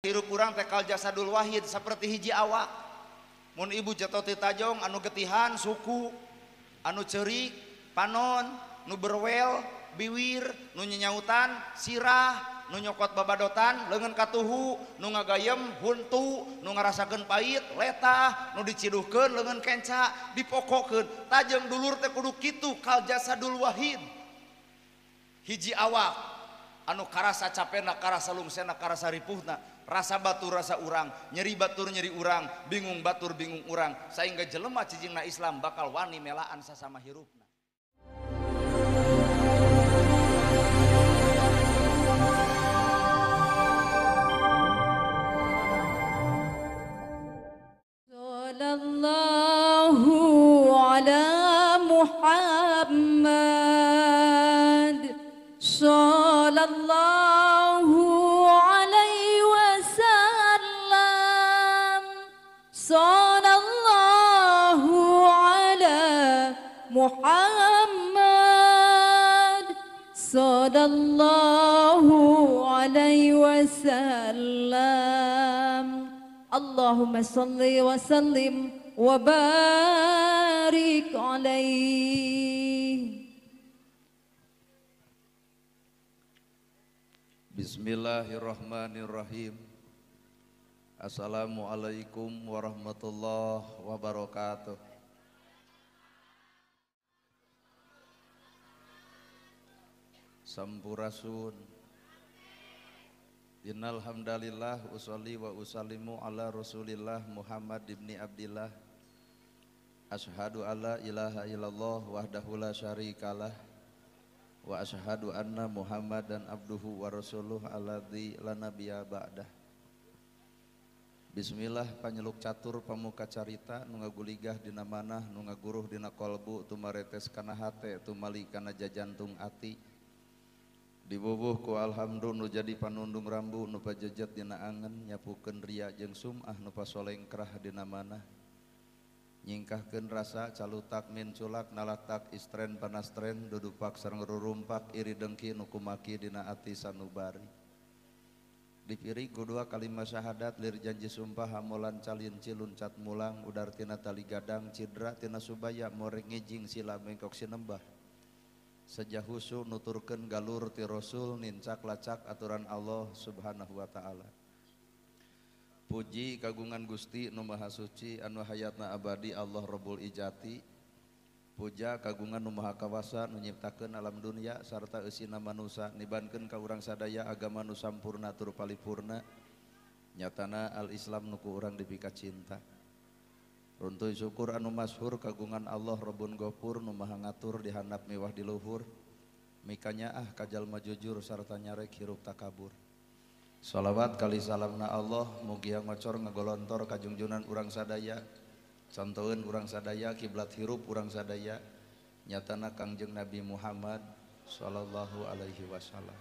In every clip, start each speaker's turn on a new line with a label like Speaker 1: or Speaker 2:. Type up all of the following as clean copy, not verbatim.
Speaker 1: Hirup urang teh kal jasadul wahid seperti hiji awak. Mun ibu jatuh ti tajong anu getihan suku, anu ceurik panon, nu berwel biwir, nu nyenyautan sirah, nu nyokot babadotan leungeun katuhu, nu ngagayem huntu, nu ngarasakeun pait letah, nu diciduhkeun leungeun kenca, dipokokeun. Tajeng dulur teh kudu kitu kal jasadul wahid. Hiji awak anu karasa capena, karasa lungsena, karasa ripuhna, rasa batur rasa urang, nyeri batur nyeri urang, bingung batur bingung urang, sehingga jelema cicingna Islam bakal wani melaan sasama hirupna.
Speaker 2: Sallallahu ala Muhammad, sallallahu alaihi wasallam, sallallahu ala Muhammad, sallallahu alaihi wasallam. Allahumma salli wa sallim wa barik alaihi.
Speaker 1: Bismillahirrahmanirrahim. Assalamualaikum warahmatullahi wabarakatuh. Sampurasun. Innal hamdalillah usolli wa usallimu ala Rasulillah Muhammad ibni Abdillah. Asyhadu alla ilaha illallah wahdahu la syarikalah wa asyhadu anna Muhammadan abduhu wa rasuluh alladzi la nabiyya ba'dah. Bismillah panyeluk catur pamuka carita nu ngaguligah dina manah nu ngaguruh dina kolbu tumaretes kana hate tumali kana jajantung ati. Dibubuh ku alhamdu nu jadi panundung rambu nu pajejet dina angen nyapukeun ria jeung sum'ah nu pasolengkrah dina manah. Nyingkahkeun rasa calutak min culak nalatak istren panastren dudupak sareng rurumpak iri dengki nu kumaki dina ati sanubari. Dipiri ku dua kalimat syahadat lir janji sumpah hamolan calinci luncat mulang udar tina tali gadang cidra tina subaya moreng ngijing sila mengkok sinembah. Sejahusu nuturkeun galur ti Rasul nincak lacak aturan Allah Subhanahu wa taala. Puji kagungan Gusti nu Maha Suci anu hayatna abadi Allah Rabbul Ijati. Puja kagungan nu Maha Kawasa nu nyiptakeun alam dunya sarta eusina manusa nibankeun ka urang sadaya agama nu sampurna tur palipurna nyatana al-Islam nu ku urang dipika cinta. Runtuy syukur anu masyhur kagungan Allah Rabbun Gofur nu Maha ngatur di handap miwah di luhur mikanyaah ka jalma jujur sarta nyarek hirup takabur. Salawat kali salamna Allah mugia ngocor ngagolontor kajungjunan urang sadaya contoheun urang sadaya kiblat hirup urang sadaya nyatana Kangjeng Nabi Muhammad sallallahu alaihi wasallam.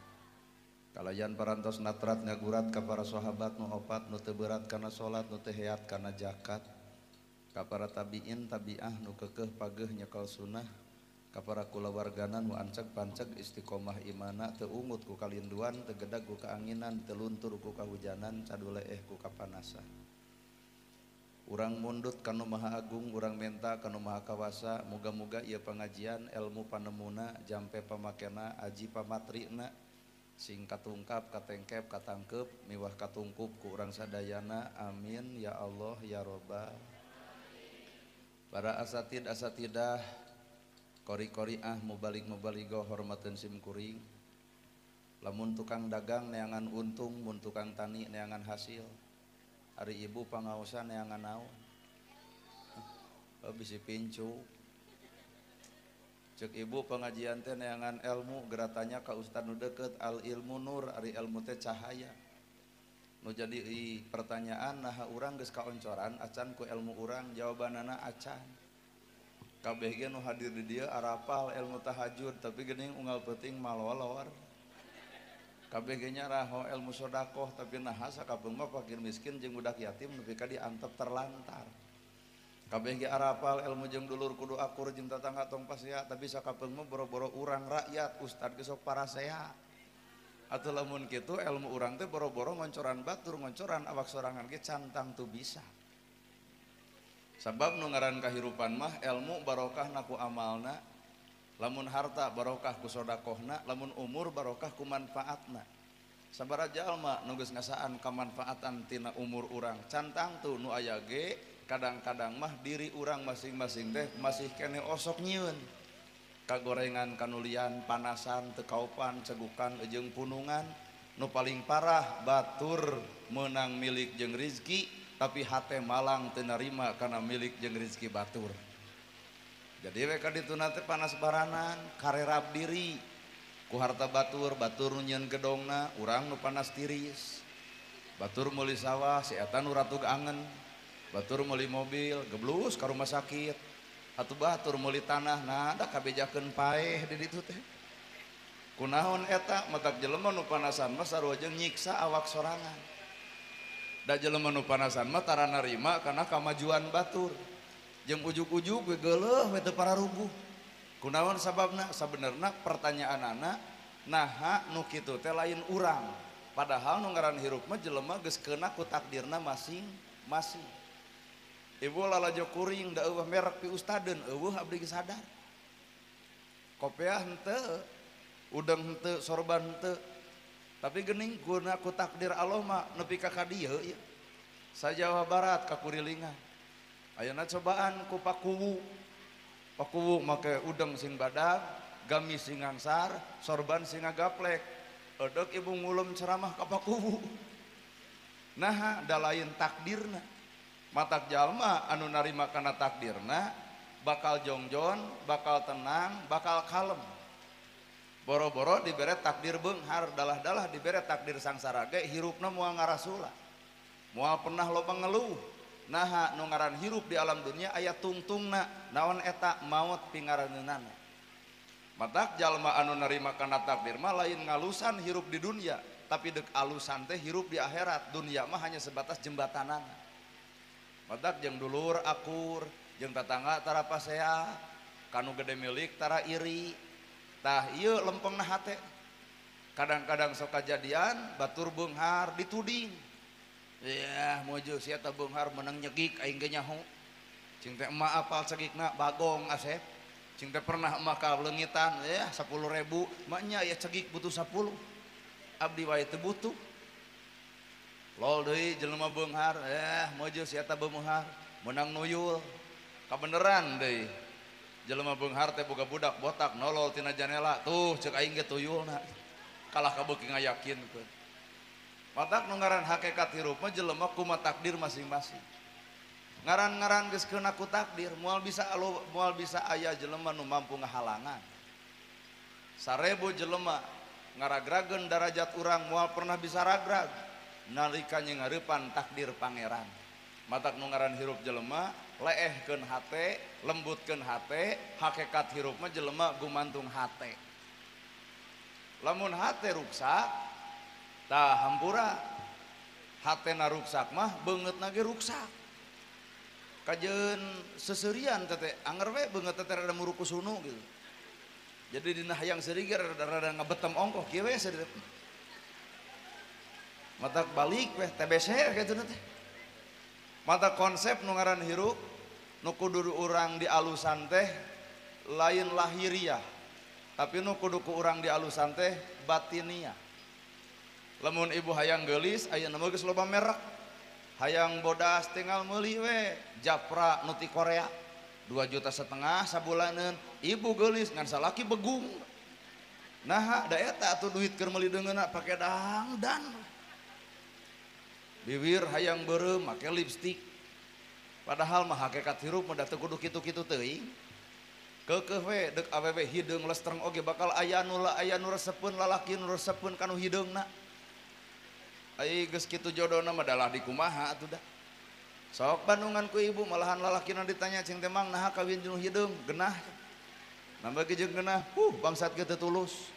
Speaker 1: Kalayan parantos natrat ngagurat ka para sahabat nu opat nu teu berat kana salat nu teu heat kana zakat ka para tabiin tabiah nu kekeh pageuh nyekel sunah ka para kulawargana nu anceg panceg istiqomah imana teu ungut ku kalinduan teu gedag ku kaanginan teu luntur ku kahujanan caduleeh ku kapanasan. Urang mundut kanu Maha Agung, urang menta kanu Maha Kawasa, muga-muga ieu pangajian ilmu panemuna jampe pamakena aji pamatrina sing katungkap katengkep katangkep miwah katungkup ku urang sadayana, amin ya Allah ya robbal. Para asatid asatidah kori-koriah mubalik mubaligoh hormateun sim kuring. Lamun tukang dagang neangan untung, mun tukang tani neangan hasil. Ari ibu pangaosan neangan naon? Oh, bisi pincu. Cek ibu pengajian teh neangan ilmu, geratanya ka ustad nu deukeut al ilmu nur, ari ilmu teh cahaya. Nu jadi pertanyaan naha urang geus kaoncoran acan ku ilmu urang, jawabanana acan. Kabeh ge nu hadir di dieu arapal ilmu tahajud tapi geuning unggal peuting malolor. Kabeh ge nyaraho ilmu sodakoh tapi naha sakapeung mah fakir miskin jeung budak yatim nepi ka diantep terlantar. Kabeh ge arapal ilmu jeung dulur kudu akur jeung tatangga tong pasea tapi sakapeung mah boro-boro urang rakyat ustad ge sok parasea. Atuh lamun kitu ilmu urang teh boro-boro ngoncoran batur ngoncoran awak sorangan ge can tangtu bisa. Sabab nu ngaran kahirupan mah ilmu barokah na ku amalna, lamun harta barokah ku sodakohna, lamun umur barokah ku manfaatna. Sabaraha jalma nu geus ngasaan kamanfaatan tina umur urang can tangtu nu aya ge kadang-kadang mah diri urang masing-masing teh masih kene osok nyieun. Kagorengan kanulian panasan teu kaupan cegukan jeung punungan nu paling parah batur meunang milik jeung rizki tapi hate malang teu narima kana milik jeung rizki batur. Jadi we ka dituna teh panas baranan karerap diri ku harta batur, batur nu nyieun gedongna urang nu panas tiris. Batur meuli sawah si eta nu ratug angen. Batur meuli mobil geblus ka rumah sakit. Atuh batur meuli tanah nah da kabejakeun paeh di ditu teh. Kunaon eta matak jelema nu panasan mah sarua jeung nyiksa awak sorangan. Da jelema nu panasan mah tara narima kana kamajuan batur. Jeung ujug-ujug we geuleuh we teu pararuguh. Kunaon sababna? Sabenerna pertanyaanana naha nu kitu teh lain urang. Padahal nu ngaran hirup mah jelema geus keuna ku takdirna masing-masing. Ibu lalajo kuring da eueuh merek pi ustadeun eueuh abdi geus sadar. Kopeah henteu, udang henteu, sorban henteu. Tapi geuning guna ku takdir Allah mah nepi ka kadieu ieu. Sa Jawa Barat ka kurilingan. Ayeuna cobaan ku Pakuwu. Pakuwu make udang sing badag, gamis sing ngangsar, sorban sing ngagaplek. Edek ibu ngulem ceramah ka Pakuwu. Naha da lain takdirna. Matak jalma anu narima kana takdirna bakal jongjon, bakal tenang, bakal kalem. Boro-boro dibere takdir beunghar, dalah-dalah dibere takdir sangsara ge hirupna moal ngarasula. Moal pernah loba ngeluh. Naha nu ngaran hirup di alam dunia aya tungtungna, naon eta maot pingaraneunana. Matak jalma anu narima kana takdir mah lain ngalusan hirup di dunia, tapi deuk alusan teh hirup di akhirat. Dunia mah hanya sebatas jembatanana. Matak jeung dulur akur, jeung tatangga tara pasea, kanu gede milik tara iri. Tah ieu lempengna hate. Kadang-kadang sok kajadian batur beunghar dituding. Yah mojo sia ta beunghar menang nyegik aing ge nyaho. Cing teh emak apal cegikna bagong asep. Cing teh pernah emak ka leungitan yah 10.000, maknya ya cegik butuh 10. Abdi wae teu butuh. Lol deui jelema beunghar, mojo si eta beunghar, meunang nuyul. Kabeneran deui. Jelema beunghar teh boga budak botak nolol tina janela, tuh ceuk aing ge tuyulna. Kalah ka beuki ngayakinkeun. Matak nu ngaran hakikat hirup mah jelema kumaha takdir masing-masing. Ngaran-ngaran geus keuna ku takdir, moal bisa aya jelema nu mampu ngahalangan. 1000 jelema ngaragrageun darajat urang moal pernah bisa ragrag. Nalika ngareupan takdir pangeran. Matak nu ngaran hirup jelema leehkeun hate, lembutkeun hate, hakikat hirup mah jelema gumantung hate. Lamun hate ruksak, tah hampura. Hatena ruksak mah beungeutna ge ruksak. Kajeun seserian teh anger we beungeut teh rada murukusunu gitu. Jadi dina hayang seuri ge rada ngabetem ongkoh kieu we seuri. Matak balik weh TBC kitu teh. Mata konsep nu ngaran hirup nu kudu urang dialusan teh lain lahiriah, tapi nu kudu ku urang dialusan teh batiniah. Lamun ibu hayang geulis ayeuna mah geus loba merek. Hayang bodas tinggal meuli we Japra nu ti Korea 2,5 juta sabulaneun. Ibu geulis ngan salaki begung. Naha da eta atuh duit keur meuli deungeunna pake dangdan. Bibir hayang beureum make lipstik. Padahal mah hakikat hirup mah da teu kudu kitu-kitu teuing. Keukeuh we deuk awewe hideung lestreng oge bakal aya nu aya nu resepeun lalaki nu resepeun kanu hideungna. Ai geus kitu jodona mah dalah dikumaha atuh da. Sok bandungan ku ibu malahan lalakina ditanya cing teh mang naha kawin jeung hideung genah. Nambah ge jeung genah, bangsat ge teu tulus.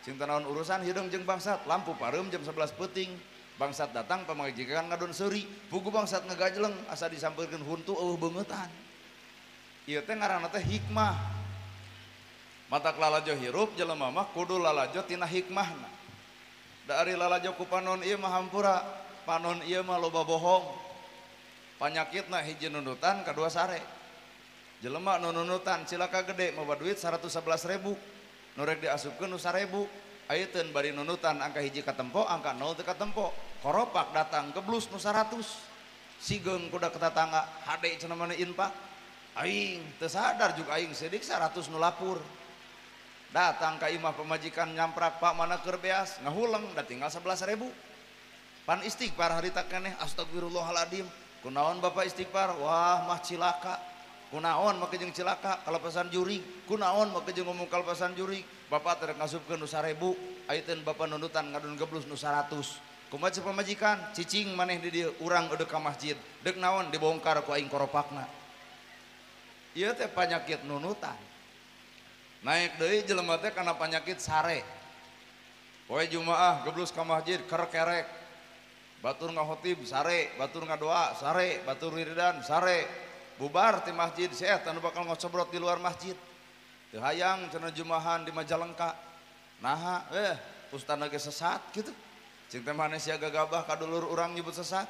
Speaker 1: Cing teh naon urusan hideung jeung bangsat, lampu pareum jam 11 peuting. Bangsat datang pamajikan ngadon seuri, pugu bangsat ngagajleng asa disampeurkeun huntu eueuh beungeutan. Ieu teh ngaranna teh hikmah. Matak lalajo hirup jelema mah kudu lalajo tina hikmahna. Da ari lalajo ku panon ieu mah hampura, panon ieu mah loba bohong. Panyakitna hiji nundutan, kadua sare. Jelema nu nundutan cilaka gede mawa duit 111.000. Nu rek diasupkeun nu 1.000. Ayeuna bari nundutan angka hiji katempo, angka 0 teu katempo. Koropak datang geblus nu 100. Sigeung kuda ke tetangga, hade cenah maneh infak. Aing teu sadar juga aing sidik 100 nu lapur. Datang ka imah pemajikan nyamprak, Pak mana keur beas, ngahuleng da tinggal 11.000. Pan istighfar harita keneh astagfirullahaladzim. Kunaon bapak istighfar? Wah mah cilaka. Kunaon make jeung cilaka kalepasan jurig. Kunaon make jeung ngomong kalepasan jurig. Bapak teh ngasupkeun nu 1.000, ayeuna bapak nundutan ngadon geblus nu 100. Kumaha ceuk pamajikan? Cicing maneh di dieu urang eudeuk ka masjid. Deuk naon dibongkar ku aing koropakna. Ieu teh panyakit nunutan. Naik deui jelema teh kana panyakit sare. Poe Jumaah geblus ka masjid kerkerek. Batur ngahotib sare, batur ngadoa sare, batur wiridan sare. Bubar ti masjid si eta nu bakal ngocobrot di luar masjid. Teu hayang cenah Jumahan di Majalengka. Naha ustana ge sesat kitu. Cing teh maneh sia gagabah ka dulur urang nyebut sesat.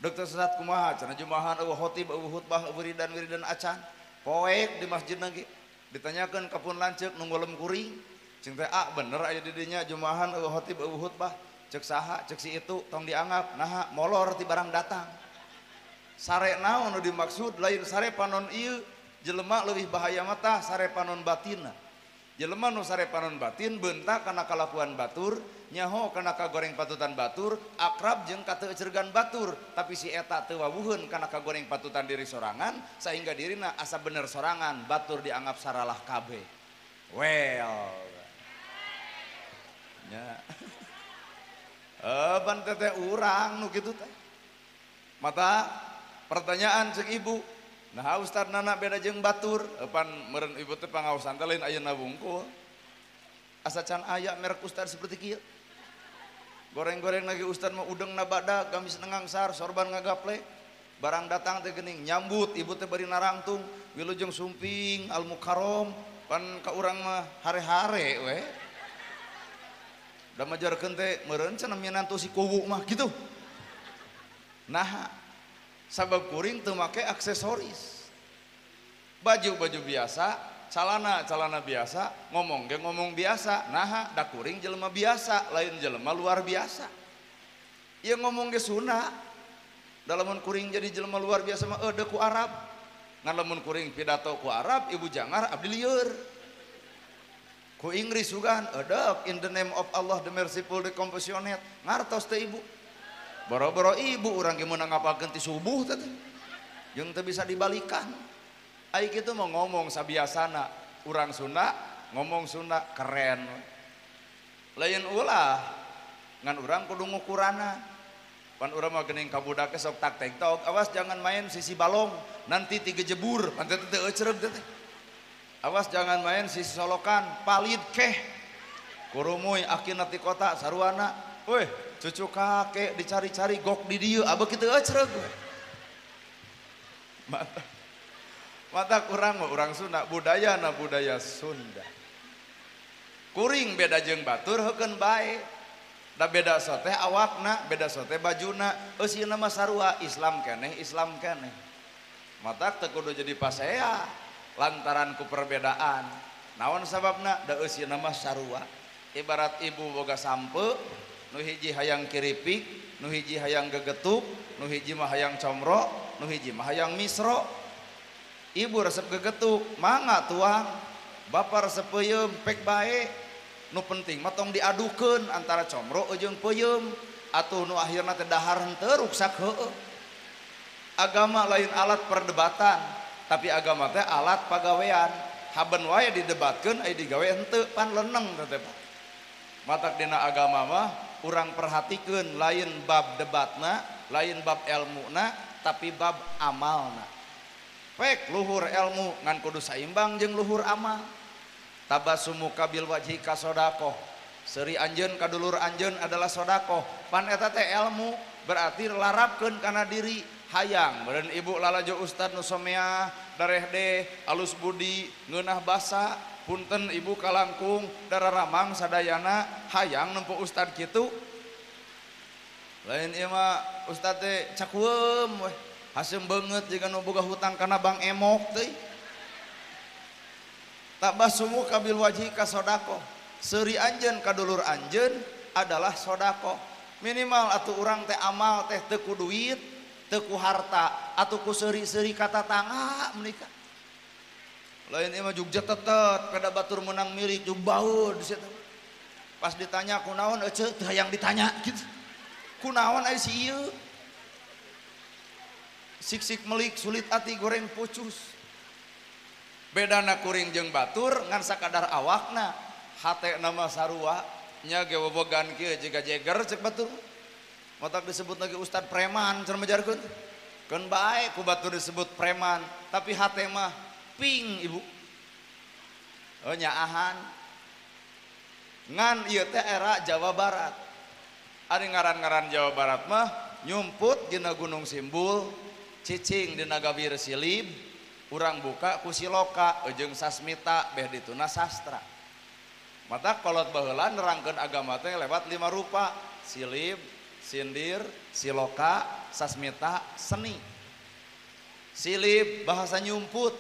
Speaker 1: Deuk teh sesat kumaha cenah Jumahan eueuh khotib, eueuh khutbah, eueuh wiridan-wiridan acan. Poek di masjidna ge. Ditanyakeun ka pun lanceuk nu ngolem kuring. Cing teh ah bener aya di dinya Jumahan eueuh khotib, eueuh khutbah. Cek saha, cek si itu tong dianggap naha molor ti barang datang. Sare naon nu dimaksud lain sare panon ieu, jelema leuwih bahaya mah sare panon batinna. Jelema nu sare panon batin beunta kana kalakuan batur, nyaho kana kagoreng patutan batur, akrab jeung kateuceurgan batur, tapi si eta teu wawuheun kana kagoreng patutan diri sorangan sehingga dirina asa bener sorangan, batur dianggap saralah kabeh. Well. Nya. Ban teteh urang nu kitu teh. Mata pertanyaan cek ibu, nah ustad nana beda jeung batur, pan meureun ibu teh pangaosan teh lain ayeuna wungkul. Asa can aya merek ustad seperti kieu. Goreng-goreng lagi ustad mah udeng na badag, gamis nengangsar, sorban ngagaple. Barang datang teh geuning nyambut ibu teh bari narangtung, wilujeng sumping al mukarrom, pan ka urang mah hare-hare we. Da majarkeun teh meureun cenah minantu si kuwu mah gitu. Nah, sabab kuring teu make aksesoris. Baju-baju biasa, calana-calana biasa, ngomong ge ngomong biasa. Nah, da kuring jelema biasa, lain jelema luar biasa. Ieu ngomong ge Sunda. Da lamun kuring jadi jelema luar biasa mah eudeuh ku Arab. Ngan lamun kuring pidato ku Arab, ibu jangar abdi lieur. Ku Inggris sugan, eudeuh in the name of Allah the merciful the compassionate. Ngartos teh ibu. Boro-boro ibu urang ge meunang ngapalkeun ti subuh teh. Jeung teu bisa dibalikan. Ai kitu mau ngomong sabiasana, urang Sunda ngomong Sunda keren. Lain ulah ngan urang kudu ngukurana. Pan urang mah geuning ka budak sok tak tek tok, awas jangan main sisi balong, nanti tiga jebur, pan teh teu euceureup teh. Awas jangan main sisi solokan, palid keh. Kurumuy akina ti kota saruana. Weh, cucu kakek dicari-cari gok di dieu, abah kitu euceureup. Mata mata kurang mah urang Sunda, budayana budaya Sunda. Kuring beda jeung batur heukeun bae. Da beda sote awakna, beda sote bajuna, eusina mah sarua Islam keneh, Islam keneh. Matak teu kudu jadi pasea lantaran ku perbedaan. Naon sababna? Da eusina mah sarua. Ibarat ibu boga sampe, nu hiji hayang kiripik, nu hiji hayang gegetuk, nu hiji mah hayang comro, nu hiji mah hayang misro. Ibu resep gegetuk, mangga tuang. Bapak resep peuyeum, pek bae. Nu penting mah tong diadukeun antara comro jeung peuyeum. Atuh nu akhirna teh dahar henteu ruksak heueuh. Agama lain alat perdebatan, tapi agama teh alat pagawean. Haben wae didebatkeun aya digawe henteu pan leneng teh Pak. Matak dina agama mah urang perhatikeun lain bab debatna, lain bab elmuna, tapi bab amalna. Pek luhur ilmu ngan kudu saimbang jeung luhur amal. Tabasumuka bil wajhika sodakoh. Seuri anjeun ka dulur anjeun adalah sodakoh. Pan eta teh ilmu berarti larapkeun kana diri. Hayang meureun ibu lalajo ustad nu someah dareh deh alus budi ngeunah basa punten ibu kalangkung dararamang sadayana hayang nempo ustad kitu. Lain ieu mah ustad teh cakueum weh. Haseum beungeut jiga nu boga hutang kana Bank Emok teh. Tabasumuka bil wajhika sodaqoh. Seuri anjeun ka dulur anjeun adalah sodaqoh. Minimal atuh urang teh amal teh teu ku duit, teu ku harta, atuh ku seuri-seuri ka tatangga menika. Lain ieu mah jugja tetet kada batur meunang milik jug baud di situ. Pas ditanya kunaon eceu teu hayang ditanya kitu. Kunaon ai si ieu? Sik-sik melik sulit ati goreng pucus. Bedana kuring jeung batur ngan sakadar awakna, hatena mah sarua nya ge wobogan kieu jiga jeger cek batur. Matak disebut lagi ustad preman cenah majarkeun. Keun bae ku batur disebut preman, tapi hate mah ping ibu. Oh nyaahan. Ngan ieu teh era Jawa Barat. Ari ngaran-ngaran Jawa Barat mah nyumput dina Gunung Simbul, cicing dina Gawir Silib, urang buka ku siloka jeung sasmita beh dituna sastra. Mata kolot baheula nerangkeun agama teh lewat 5 rupa, silib, sindir, siloka, sasmita, seni. Silib bahasa nyumput.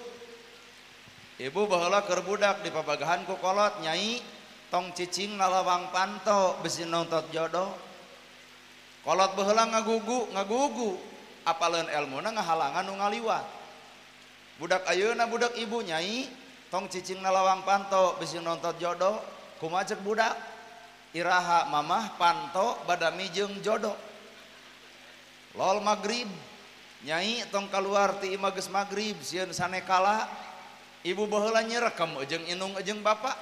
Speaker 1: Ibu baheula keur budak dipapagahan ku kolot, nyai tong cicing nalawang panto besi nontot jodoh. Kolot baheula ngagugu, ngagugu. Apaleun elmuna ngahalangan nu ngaliwat. Budak ayeuna budak ibu nyai tong cicing nalawang panto besi nontot jodoh. Kumaha cek budak? Iraha mamah panto badami jeung jodoh. Lol magrib nyai tong kaluar ti imah geus magrib sieun sanekala. Ibu baheula nyerekem jeung indung jeung bapak.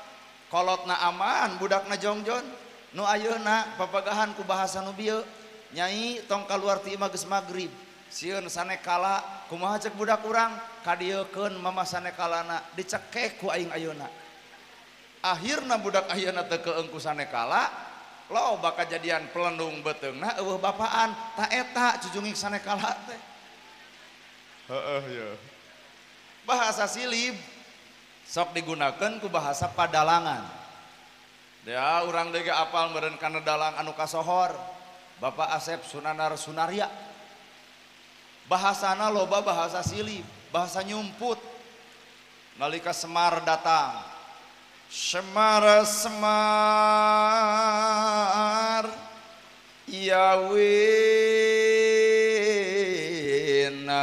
Speaker 1: Kolotna aman budakna jongjon. Nu ayeuna papagahan ku bahasa nu bieu. Nyai tong kaluar ti imah geus magrib sieun sanekala. Kumaha cek budak urang? Kadieukeun mama sanekalana dicekek ku aing ayeuna. Akhirna budak ayeuna teu keung ku sanekala, loba kajadian pelendung beuteungna eueuh bapaan, ta eta cucunging sanekala teh. Heeh ye. Bahasa silib sok digunakeun ku bahasa padalangan. Ya urang deui ge apal meureun kana dalang anu kasohor, Bapak Asep Sunanar Sunarya. Bahasana loba bahasa silib, bahasa nyumput. Nalika Semar datang, Semar Semar ya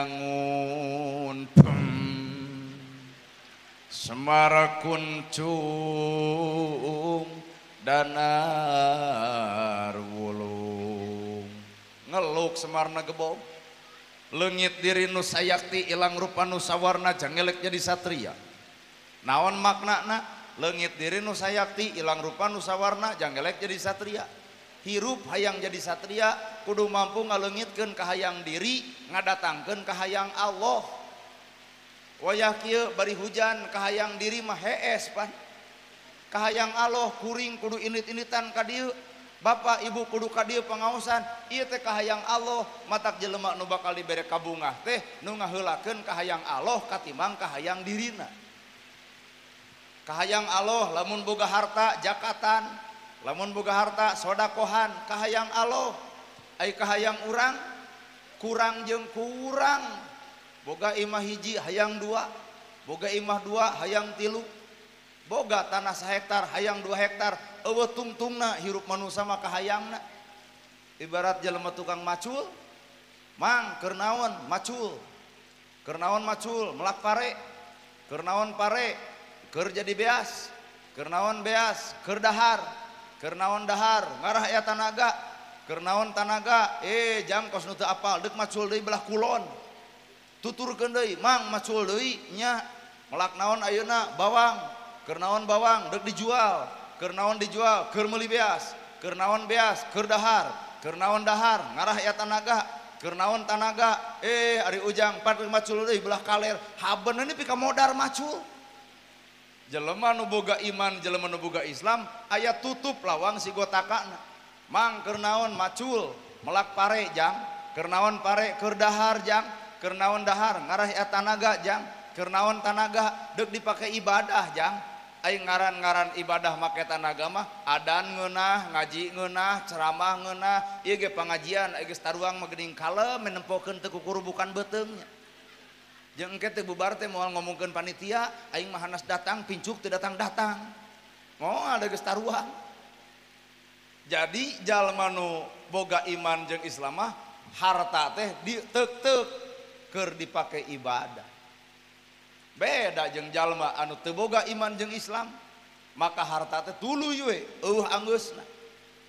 Speaker 1: winangun, Semar kuncung danar wulung. Ngeluk Semarna gebog. Leungit diri nu sayakti ilang rupa nu sawarna jangelek jadi satria. Naon maknana? Leungit diri nu sayakti ilang rupa nu sawarna jangelek jadi satria. Hirup hayang jadi satria kudu mampu ngaleungitkeun kahayang diri, ngadatangkeun kahayang Allah. Wayah kieu bari hujan kahayang diri mah hees pan. Kahayang Allah kuring kudu init-initan ka dieu. Bapak ibu kudu ka dieu pangaosan, ieu teh kahayang Allah. Matak jelema nu bakal dibere kabungah teh nu ngaheulakeun kahayang Allah katimbang kahayang dirina. Kahayang Allah lamun boga harta jakatan, lamun boga harta sodakohan, kahayang Allah. Ai kahayang urang kurang jeung kurang. Boga imah hiji hayang dua, boga imah dua hayang tilu, boga tanah sahektar hayang 2 hektar. Eueuh tungtungna hirup manusia mah kahayangna. Ibarat jelema tukang macul, mang keur naon macul, keur naon macul melak pare, keur naon pare keur jadi beas, keur naon beas keur dahar, keur naon dahar ngarah aya tanaga, keur naon tanaga jang kos nu teu apal deuk macul deui belah kulon. Tuturkeun deui mang macul deui nya melak naon ayeuna bawang, keur naon bawang deuk dijual, keur naon dijual keur meuli beas, keur naon beas keur dahar, keur naon dahar ngarah aya tanaga, keur naon tanaga ari ujang pat macul deui belah kaler, habeun ini pika modar macul. Jelema nu boga iman, jelema nu boga Islam aya tutup lawang si gotakana. Mang keur naon macul melak pare jang, keur naon pare keur dahar jang, keur naon dahar ngarah aya tanaga jang, keur naon tanaga deuk dipake ibadah jang. Aing ngaran-ngaran ibadah make tanaga mah adan ngeunah, ngaji ngeunah, ceramah ngeunah, ieu ge pangajian geus taruang mah geuning kalem nempokeun teu kukurubukan beuteungnya. Jeung engke teu bubar teh moal ngomongkeun panitia, aing mah hanas datang pincuk teu datang-datang. Moal da geus taruang. Jadi jalma nu boga iman jeung Islam mah harta teh diteuk-teuk keur dipake ibadah. Beda jeung jalma anu teu boga iman jeung Islam, maka harta teh tuluy we eueuh anggeusna.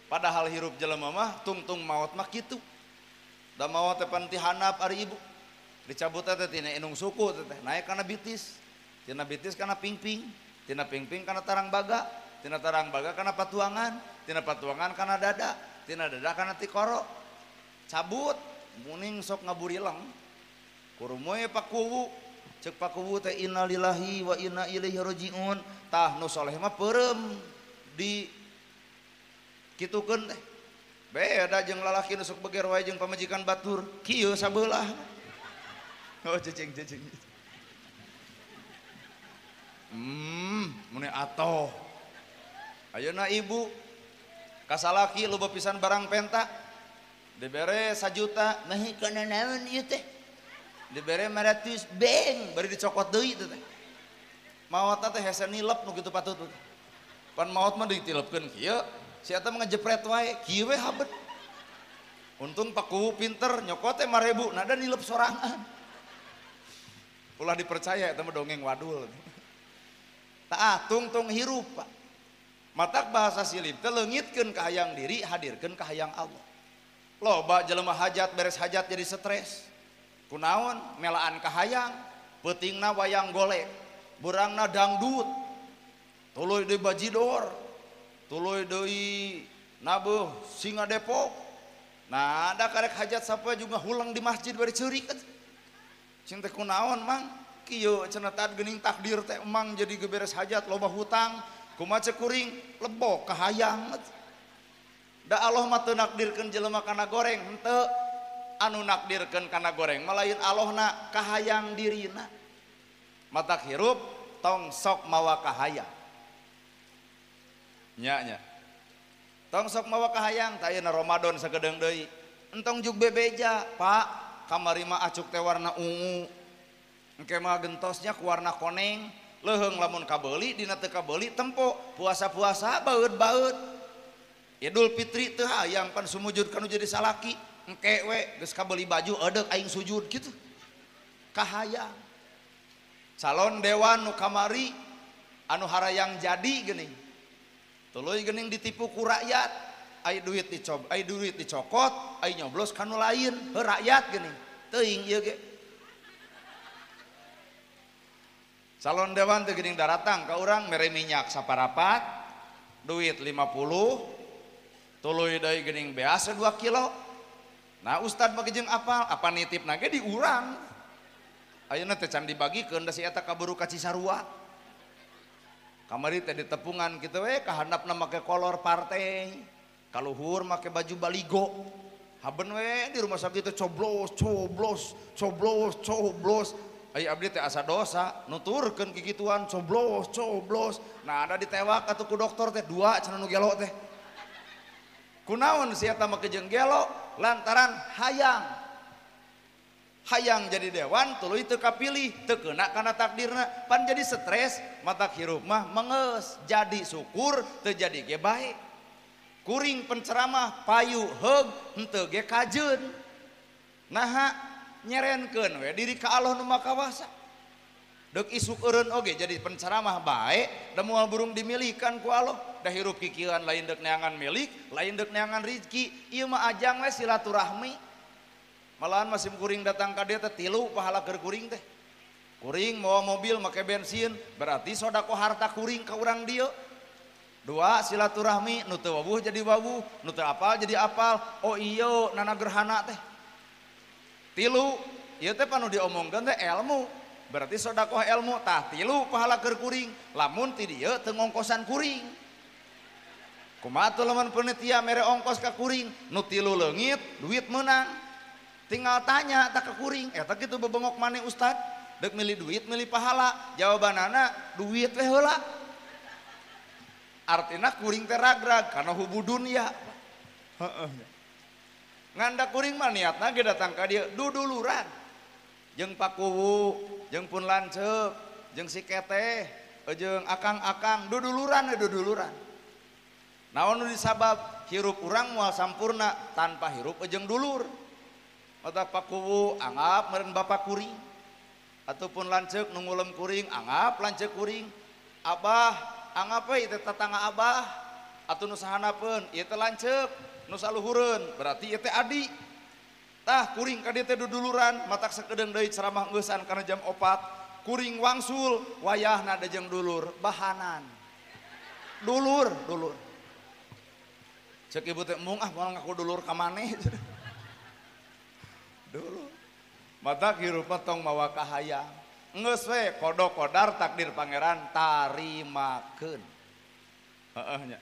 Speaker 1: Padahal hirup jelema mah tungtung maot mah kitu. Da maot teh pan ti handap ari ibu. Dicabut teh tina indung suku teh naik kana bitis, tina bitis kana pingping, tina pingping kana tarang baga, tina tarang baga kana patuangan, tina patuangan kana dada, tina dada kana tikoro. Cabut muning sok ngaburileng. Kurumoy pakuwu. Cek pakuwu teh innalillahi wa inna ilaihi rajiun. Tah nu soleh mah peureum di kitukeun teh. Beda jeung lalaki nu sok beger wae jeung pamajikan batur, kieu sabeulah. Oh cecing cecing. Mun atoh. Ayeuna ibu kasalaki loba pisan barang penta. Dibere 1 juta, nah kana naon ieu teh? Dibere 500 beng bari dicokot deui teh. Maot teh hese nilep nu kitu patut. Pan maot mah ditilepkeun kieu, si eta mah ngejepret wae, kieu we habet. Untung paku pinter nyokot teh 5.000, nada nilep sorangan. Ulah dipercaya eta mah dongeng wadul. Tah tungtung hirup Pak. Matak bahasa silib teh leungitkeun kahayang diri, hadirkeun kahayang Allah. Loba jelema hajat beres hajat jadi stres. Kunaon melaan kahayang, peutingna wayang golek, burangna dangdut, tuluy deui bajidor, tuluy deui nabeuh singa Depok. Nah, ada karek hajat sapoe juga hulang di masjid bari ceurik. Cing teh kunaon mang? Kieu cenah tad geuning takdir teh emang jadi geberes hajat loba hutang, kumaha ceuk kuring lebok kahayang. Da Allah mah teu nakdirkeun jelema kana goreng henteu. Anu nakdirkeun kana goreng mah lain Allahna, kahayang dirina. Matak hirup tong sok mawa kahayang. Nya nya. Tong sok mawa kahayang, tah ayeuna Ramadan sagedeung deui. Entong jug bebeja, Pak, kamari mah acuk teh warna ungu. Engke mah gentosnya ku warna koneng. Leuheung lamun kabeuli dina teu kabeuli tempo, puasa-puasa baeud-baeud. Idul Fitri teu hayang pan sumujud kanu jadi salaki. Engke we geus kabeli baju edeuk aing sujud kitu. Kahayang. Calon dewan nu kamari anu harayang jadi geuning. Tuluy geuning ditipu ku rakyat, ai duit dicob, ai duit dicokot, ai nyoblos kanu lain, heuh rakyat geuning. Teuing ieu ge. Calon dewan teh geuning daratang ka urang mere minyak saparapat, duit 50, tuluy deui geuning beas 2 kilo. Nah ustad mah jeung apal, apa nitip nage di urang. Ayeuna teh can dibagikeun da si eta kaburu ka Cisarua. Kamari teh ditepungan kitu we kahandapna make kolor partai, kaluhur make baju baligo. Haben we di rumah sakit teh coblos, coblos, coblos, coblos. Ai abdi teh asa dosa nuturkeun kikituan coblos, coblos. Nah ada ditewak atuh ku dokter teh 2 cenah nu gelo teh. Kunaon si eta make jeung gelo? Lantaran hayang. Hayang jadi dewan tuluy teu kapilih, teu keuna kana takdirna, pan jadi stres, matak hirup mah mengeus, jadi syukur teu jadi ge bae. Kuring penceramah payu heug henteu ge kajeun. Naha nyerenkeun we diri ka Allah nu Maha Kawasa. Deuk isuk eureun oge jadi penceramah bae, da moal burung dimilikan ku Allah. Da hirup kikieuan lain deuk neangan milik, lain deuk neangan rizki. Ieu mah ajang we silaturahmi. Malahan masih kuring datang ka dieu teh tilu pahala keur kuring teh. Kuring mawa mobil make bensin, berarti sodako harta kuring ka urang dieu. Dua silaturahmi, nu teu wawuh jadi wawuh, nu teu apal jadi apal. Oh iya nana gerhana teh. Tilu, ieu teh panu diomongkeun teh ilmu. Berarti sodakoh ilmu, tah tilu pahala keur kuring, lamun ti dieu teu ngongkosan kuring. Kumaha tuh lamun panitia mere ongkos ka kuring, nu tilu leungit, duit meunang. Tinggal tanya tak ke kuring, eta kitu bebengok maneh ustad, deuk milih duit milih pahala, jawabanana duit we heula. Artina kuring teh ragrag karena hubu dunia. Heeh. Nganda kuring mah niatna ge datang ka dieu duduluran. Jeung Pakuwu, jeung pun lanceuk, jeung si keteh, jeung akang-akang duduluran duduluran. Naon nu disabab hirup urang moal sampurna tanpa hirup jeung dulur. Mata Pakuwu anggap meureun bapak kuring ataupun lanceuk nu ngulem kuring anggap lanceuk kuring. Abah anggap we teh tetangga abah atuh nu sahanapeun ieu teh lanceuk nu saluhureun berarti ieu teh adi. Tah kuring ka dieu teh duduluran matak sakedeung deui ceramah ngeusan kana jam 4 kuring wangsul wayahna da jeung dulur bahanan. Dulur dulur. Cek ibu teh mung ah moal ngaku dulur ka maneh. Dulu mata hirup tong mawa kahayang geus we kodo kodar takdir pangeran tarimakeun. Heeh nya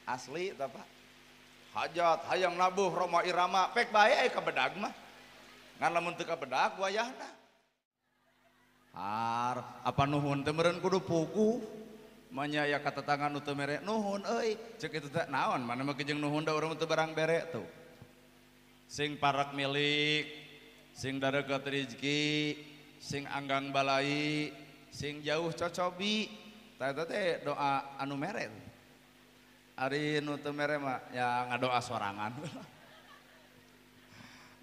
Speaker 1: asli tah Pak. Hajat hayang nabuh Roma Irama pek bae aya ka bedag mah ngan lamun teu ka bedag wayahna har apa nuhun teh meureun kudu puguh manya aya ka tetangga nu teu mere nuhun euy ceuk kitu teh naon mana mah jeung nuhun da urang teu barang bere tuh. Sing parak milik, sing dareukeut rezeki, sing anggang balai, sing jauh cocobi. Tah eta teh doa anu mere. Ari nu teu mere mah ya ngadoa sorangan.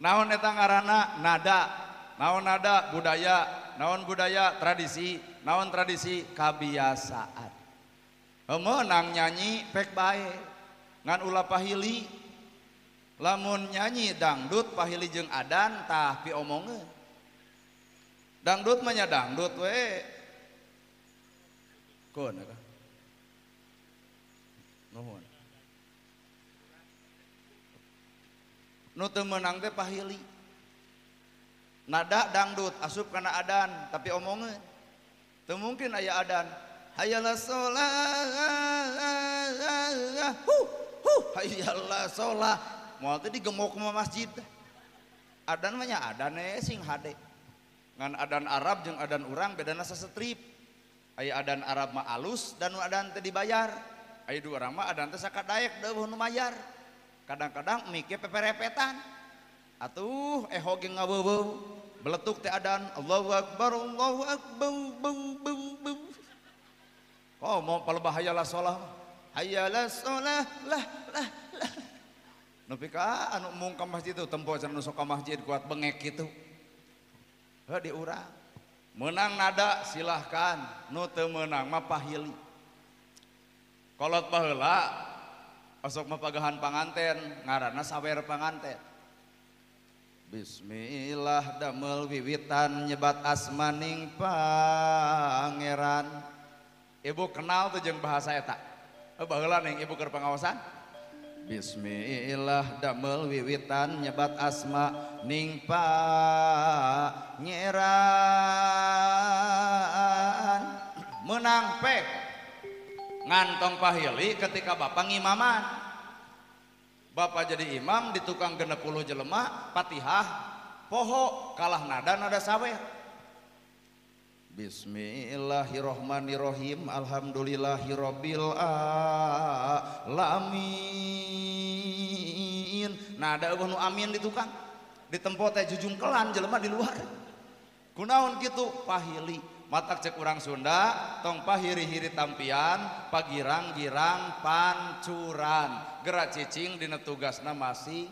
Speaker 1: Naon eta ngaranna nada, naon nada budaya, naon budaya tradisi, naon tradisi kabiasaan. Meunang nyanyi pek bae, ngan ulah pahili. Lamun nyanyi dangdut pahili jeung adan tah piomongeun. Dangdut mah nya dangdut we. Keun eta. Nuhun. Nu teu meunang teh pahili. Nada dangdut asup kana adan tapi omongeun. Teu mungkin aya adan. Hayya sholah. Hu hu hayya sholah. Moal teh digemok ma masjid. Adan mah nya adan sing hade. Ngan adan Arab jeung adan urang bedana sasetrip. Aya adan Arab mah alus dan nu adan teh dibayar. Aya dua urang mah adan teh sakadaek deuh nu mayar. Kadang-kadang mikir peperepetan. Atuh eho ge ngabeubeung. Beletuk teh adan Allahu akbar Allahu akbar bung bung bung. Oh mau palebah hayya la sholah. Hayya la sholah lah lah lah. Nepi ka anu mung ka masjid tuh tempo cenah nu sok ka masjid kuat bengek kitu. Heuh di urang. Meunang nada silahkan, nu teu meunang mah pahili. Kolot baheula osok mah pagahan panganten, ngaranna sawer panganten. Bismillah damel wiwitan nyebat asmaning pangeran. Ibu kenal tuh jeung bahasa eta. Baheula ning ibu keur pangaosan. Bismillah damel wiwitan nyebat asma ning pangeran. Menang pek ngantong pahili ketika bapak ngimaman. Bapak jadi imam di tukang 60 jelema Fatihah poho kalah nada nada sawer. Bismillahirrohmanirrohim alhamdulillahirobbil alamin. Nada eueuh nu amin di tukang di tempo teh jujungkelan jelema di luar. Kunaon kitu pahili matak cek urang Sunda tong pahiri-hiri tampian pagirang-girang pancuran gerak cicing dina tugasna masing.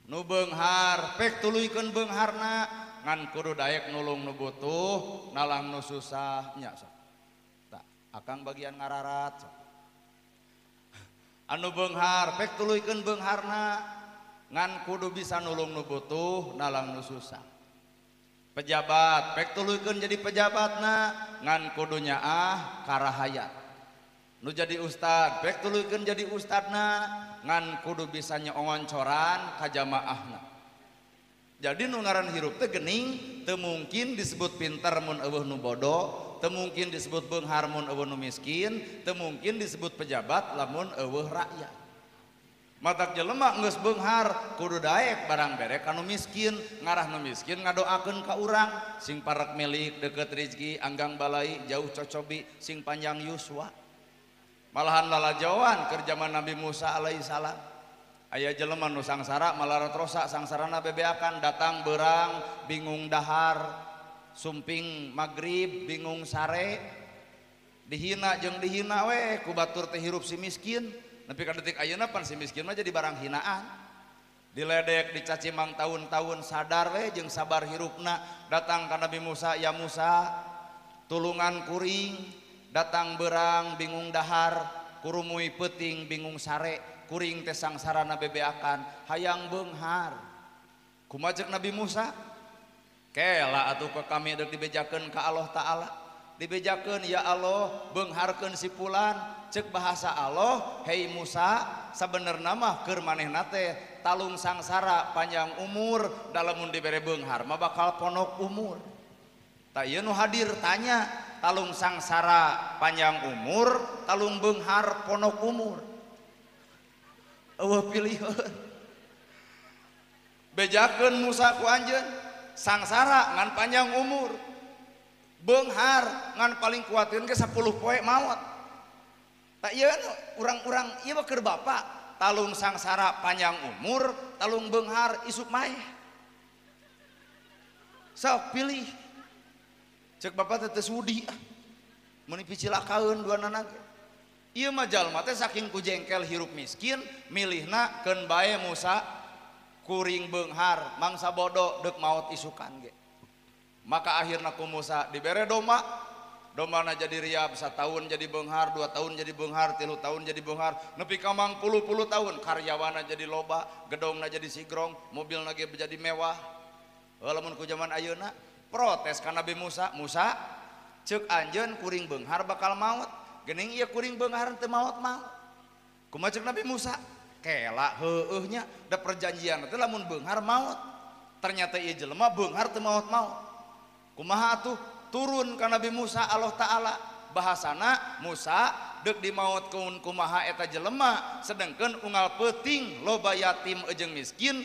Speaker 1: Nu beunghar pek tuluykeun beungharna ngan kudu daek nulung nu butuh nalang nu susah nya sok. Tah akang bagian ngararat sok. Anu beunghar pek tuluykeun beungharna ngan kudu bisa nulung nu butuh nalang nu susah. Pejabat pek tuluykeun jadi pejabatna ngan kudu nyaah karahayat. Nu jadi ustad pek tuluykeun jadi ustadna ngan kudu bisa nyeongoncoran ka jamaahna. Jadi nu ngaran hirup teh geuning teu mungkin disebut pinter mun eueuh nu bodoh, teu mungkin disebut beunghar mun eueuh nu miskin, teu mungkin disebut pejabat lamun eueuh rakyat. Matak jelema geus beunghar kudu daek barang bere ka nu miskin, ngarah nu miskin ngadoakeun ka urang, sing parek milik deukeut rezeki, anggang balai jauh cocobi, sing panjang yuswa. Malahan lalajoan keur zaman Nabi Musa alaihi salam. Aya jelema nu sangsara malarat rosa sangsarana bebeakan datang berang bingung dahar sumping magrib bingung sare dihina jeung dihina we ku batur teh hirup si miskin nepi ka detik ayeuna pan si miskin mah jadi barang hinaan diledek dicaci mang tahun-tahun sadar we jeung sabar hirupna datang ka Nabi Musa ya Musa tulungan kuring datang berang bingung dahar kurumui peuting bingung sare kuring teh sangsarana bebeakan hayang beunghar kumaha ceuk Nabi Musa kela atuh ke kami deuk dibejakeun ka Allah Ta'ala dibejakeun ya Allah beungharkeun si fulan ceuk bahasa Allah hei Musa sabenerna mah keur manehna teh talung sangsara panjang umur dalamun dibere beunghar mah bakal ponok umur tah ieu nu hadir tanya talung sangsara panjang umur talung beunghar ponok umur eueuh pilihan bejakeun Musa ku anjeun sangsara ngan panjang umur beunghar ngan paling kuatin ke 10 poe maot tak ieu urang-urang ieu mah keur bapak talung sangsara panjang umur talung beunghar isuk maeh sok pilih cek bapak teh teu sudi meuni picilakaeun duanana ge ieu mah jalma teh saking ku jengkel hirup miskin milihna keun bae Musa kuring beunghar mangsa bodoh deuk maot isukan ge maka akhirna ku Musa dibere domba dombana jadi riab satahun jadi beunghar 2 tahun jadi beunghar 3 tahun jadi beunghar nepi ka mangpuluh-puluh tahun karyawana jadi loba gedongna jadi sigrong mobilna ge jadi mewah lamun ku zaman ayeuna protes ka Nabi Musa Musa ceuk anjeun kuring beunghar bakal maot geuning ieu kuring beunghar teu maot-maot kumaha ceuk Nabi Musa kela heueuh nya da perjanjian teh lamun beunghar maot ternyata ieu jelema beunghar teu maot-maot kumaha atuh turun ka Nabi Musa Allah Ta'ala bahasana Musa deuk dimaotkeun kumaha eta jelema sedengkeun unggal peuting loba yatim jeung miskin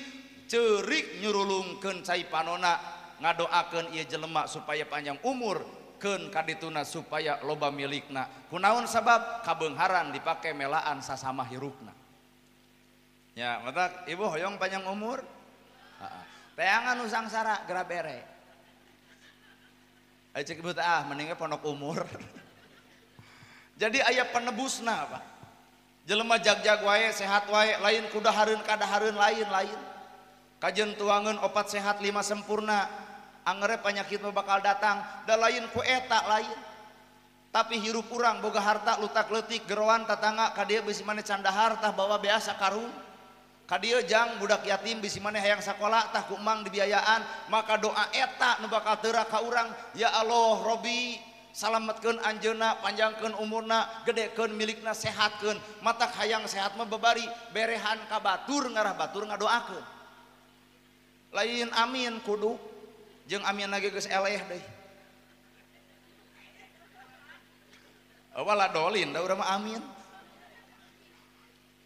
Speaker 1: ceurik nyurulungkeun cai panona ngadoakeun ieu jelema supaya panjang umur keun kadituna supaya loba milikna kunaon sabab kabeungharan dipake melaan sasama hirupna ya matak ibu hoyong panjang umur heeh teangan nu sangsara geura bere ayo cek ibu teh ah mendingnya pondok umur jadi aya penebusna Pak jelema jag-jag wae sehat wae lain kudahareun kadahareun lain-lain kajen tuangeun 4 sehat 5 sempurna angere penyakit mah bakal datang da lain ku eta lain tapi hirup urang boga harta lutak leutik geroan tatangga ka dieu bisi maneh can dahar tah bawa beasa karung ka dieu jang budak yatim bisi maneh hayang sakola tah ku emang dibiayaan maka doa eta nu bakal teurak ka urang ya Allah Robbi salametkeun anjeunna panjangkeun umurna gedekeun milikna sehatkeun matak hayang sehat mah babari berehan ka batur ngarah batur ngadoakeun lain amin kudu jeung amin lagi geus eleh deui wala dolin da urang mah amin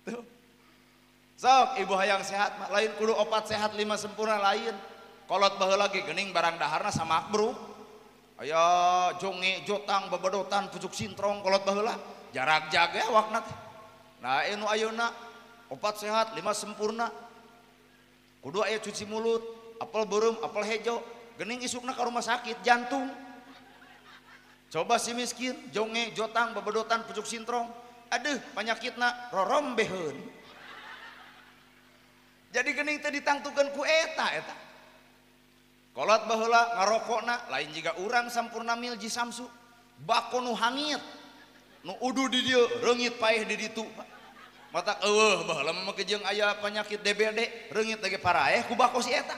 Speaker 1: tuh sok ibu hayang sehat mah lain kudu 4 sehat 5 sempurna lain kolot baheula ge geuning barang daharna samakbruk aya jonge jotang bebedotan pucuk sintrong kolot baheula jarak jaga awakna teh nah anu ayeuna 4 sehat 5 sempurna kudu aya cuci mulut apel beureum apel hejo gening isukna ka rumah sakit jantung coba si miskin jonge jotang bebedotan pucuk sintrong aduh panyakitna rorombeheun jadi gening teh ditangtukeun ku eta eta kolot baheula ngarokokna lain jiga urang sampurna milji samsu bako nu hangit nu udu di dieu reungit paeh di ditu mata eueuh baheula mah jeung aya penyakit DBD reungit lagi paraeh ku bako si eta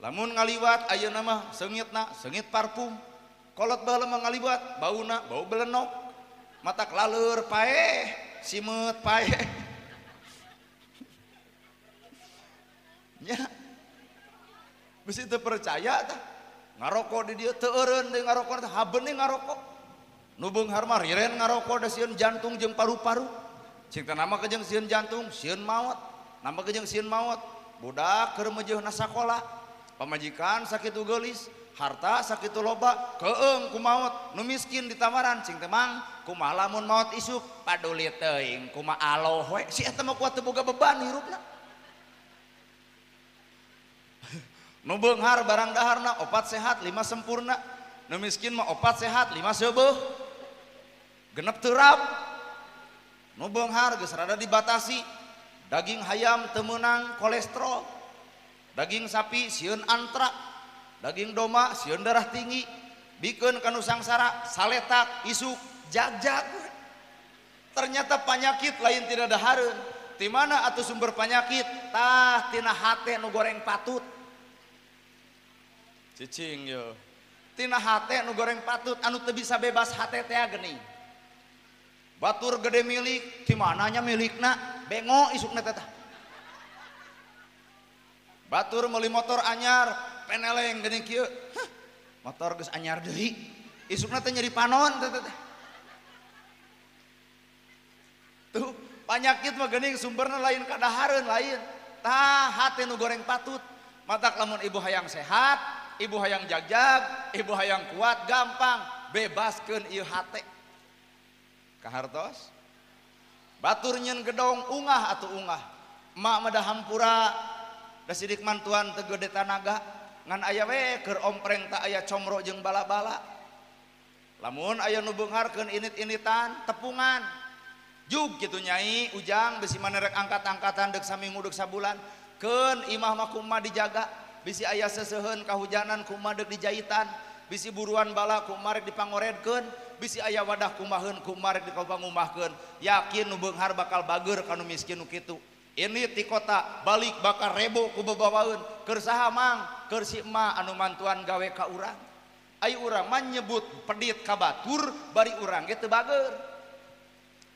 Speaker 1: lamun ngaliwat ayeuna mah seungitna seungit parfum kolot baheula mah ngaliwat bauna bau belenok matak laleur paeh simeut paeh nya bisi teu percaya tah ngarokok di dieu teu eureun deui ngarokok teh haben deui ngarokok nu beunghar mah riren ngarokok da sieun jantung jeung paru-paru cik teh nama kejeng sieun jantung sieun maot nama kejeng sieun maot budak keur meujeuhna sakola Pamajikan sakitu geulis, harta sakitu loba, keung ku maot, nu miskin ditawaran cing teh mang, kumaha lamun maot isuk, paduli teuing kumaha aloh we, si eta mah kuat teu boga beban hirupna. Nu beunghar barang daharna 4 sehat 5 sempurna, nu miskin mah 4 sehat 5 seubeuh. Genep terap. Nu beunghar geus rada dibatasi, daging hayam teu meunang kolesterol, daging sapi sieun antrak, daging domba sieun darah tinggi, bikeun kanu sangsara saletak isuk jag-jag. Ternyata panyakit lain tina dahareun. Ti mana atuh sumber panyakit? Tah tina hate nu goreng patut. Cicing yo. Tina hate nu goreng patut anu teu bisa bebas hate teh geuning. Batur gede milik, ti mananya milikna? Bengo isukna teh tah. Batur meuli motor anyar, peneleng geuning kieu. Hah, motor geus anyar deui. Isukna teh nyeri panon teh teh. Tuh, panyakit mah geuning sumberna lain kadahareun lain. Tah hate nu goreng patut. Matak lamun ibu hayang sehat, ibu hayang jagjag, ibu hayang kuat, gampang bebaskeun ieu hate. Kahartos? Batur nyeun gedong ungah atuh ungah. Emak mah da hampura, da sidik mantuan teu gede tanaga, ngan aya we keur ompreng tak aya comro jeung bala-bala. Lamun aya nu beungharkeun init-initan, tepungan. Jug kitu nyai ujang bisi manerek angkat-angkatan deuk saminggu deuk sabulan. Keun imah mah kumaha dijaga, bisi aya seseuheun kahujanan kumaha deuk dijaitan, bisi buruan bala kumaha rek dipangoredkeun, bisi aya wadah kumaheun kumaha rek dipangumahkeun. Yakin nu beunghar bakal bager ka nu miskin nu kitu. Ini ti kota balik bakal rebo ku bebawaeun. Keur saha mang? Keur si emak anu mantuan gawe ka urang. Ai urang mah nyebut pedit ka batur bari urang ge teu bager.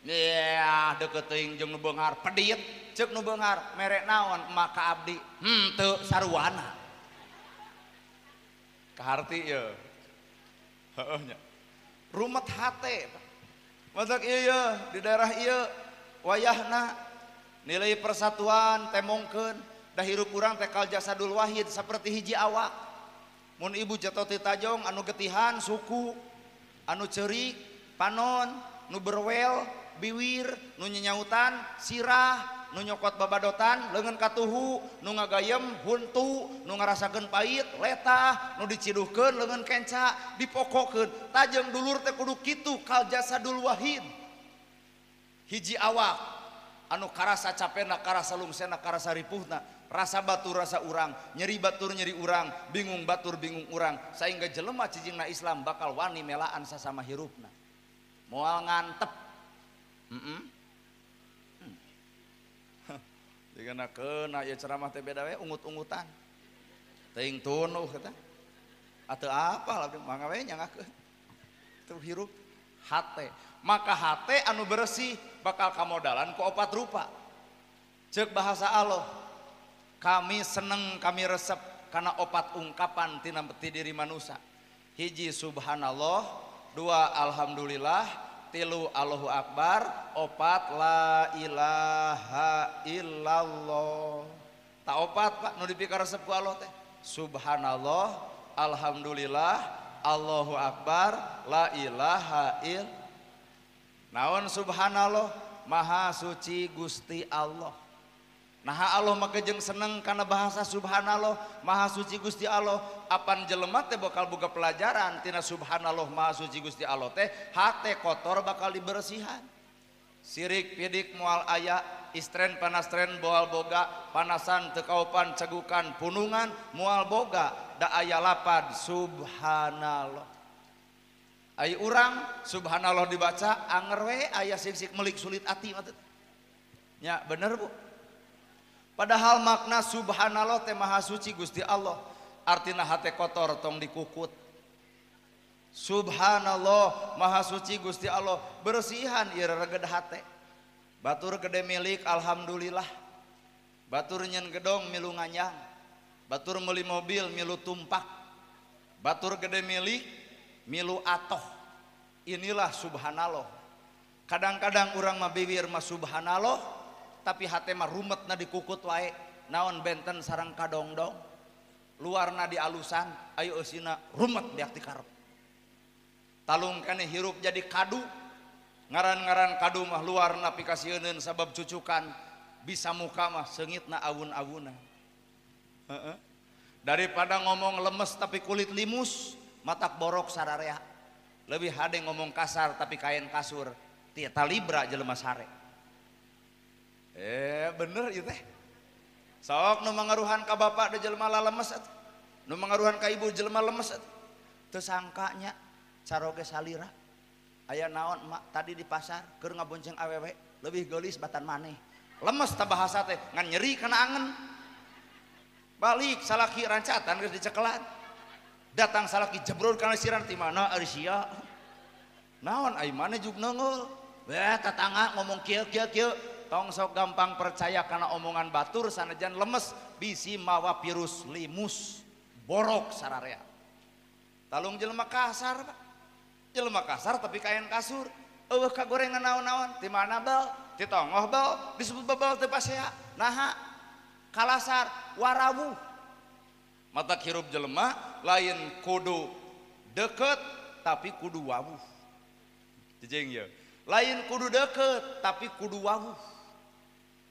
Speaker 1: Yah deukeut teuing jeung nu beunghar pedit, ceuk nu beunghar mere naon emak ka abdi? Henteu saruana. Kaharti ye. Heueuh nya. Rumet hate. Matak ieu ye di daerah ieu wayahna nilai persatuan temongkeun da hirup urang teh kal jasadul wahid saperti hiji awak. Mun ibu jatuh ti tajong anu getihan suku, anu ceurik panon, nu berwel biwir, nu nyenyautan sirah, nu nyokot babadotan leungeun katuhu, nu ngagayem huntu, nu ngarasakeun pait letah, nu diciduhkeun leungeun kenca, dipokokeun. Tajeng dulur teh kudu kitu kal jasadul wahid. Hiji awak anu karasa capena, karasa lungsena, karasa ripuhna, rasa batur rasa urang, nyeri batur nyeri urang, bingung batur bingung urang, sehingga jelema cicingna Islam bakal wani melaan sasama hirupna. Moal ngantep. Jigana keuna ieu ceramah teh beda we ungut-ungutan. Teuing tunuh eta. Ateu apa lah mangga we nyangakeun. Teu hirup hate. Maka hate anu bersih bakal kamodalan ku opat rupa. Ceuk bahasa Allah, kami seneng kami resep karena opat ungkapan tina ti diri manusia. Hiji subhanallah, 2 alhamdulillah, 3 Allahu akbar, 4 la ilaha illallah. Tak opat Pak nu dipikaresep ku Allah teh. Subhanallah, alhamdulillah, Allahu akbar, la ilaha illallah. Naon subhanallah? Maha suci Gusti Allah. Nah Allah maka jeung seneng karena bahasa subhanallah, maha suci Gusti Allah. Apan jelema teh bakal boga pelajaran tina subhanallah maha suci Gusti Allah teh, hate kotor bakal dibersihan. Sirik pidik moal aya, istren panastren boal boga, panasan teu kaupan cegukan punungan moal boga, da aya lapad subhanallah. Ai urang subhanallah dibaca anger we aya sik-sik melik sulit ati mah. Nya bener Bu. Padahal makna subhanallah teh maha suci Gusti Allah. Artina hate kotor tong dikukut. Subhanallah maha suci Gusti Allah, bersihan ieu reged hate. Batur gede milik alhamdulillah. Batur nyen gedong milu nganyang. Batur meuli mobil milu tumpak. Batur gede milik milu atoh. Inilah subhanallah. Kadang-kadang urang mah bibir mah subhanallah, tapi hate mah rumetna dikukut wae. Naon benten sareng kadongdong. Luarna dialusan, ayo eusina rumet beak ti karep. Talung keneh hirup jadi kadu. Ngaran-ngaran kadu mah luarna pikasieuneun sabab cucukan, bisa muka mah seungitna awun-awuna. Heeh. Daripada ngomong lemes tapi kulit limus, matak borok sararea. Lebih hade ngomong kasar tapi kain kasur, ti talibra jelema sare. Bener ieu teh. Sok nu mangaruhan ka bapak da jelema lalemes atuh. Nu mangaruhan ka ibu jelema lemes atuh. Teu sangka nya caroge salira. Aya naon emak tadi di pasar keur ngabonceng awewe leuwih geulis batan maneh. Lemes ta bahasa teh ngan nyeri kana angen. Balik salaki rancatan geus dicekelan. Datang salaki jebrur kana siran ti mana ari sia. Naon ai maneh juk neunggeul. Weh tatangga ngomong kieu kieu kieu. Tong sok gampang percaya kana omongan batur sanajan lemes bisi mawa virus limus borok sararea. Talung jelema kasar Pak. Jelema kasar tapi kain kasur. Eueuh kagorengan naon-naon ti mana bel, ti tongoh bel, disebut bebel teu pasea. Naha kalasar warawuh. Mata hirup jelema lain kudu deket tapi kudu wawuh. Jejeng ye. Lain kudu deket tapi kudu wawuh.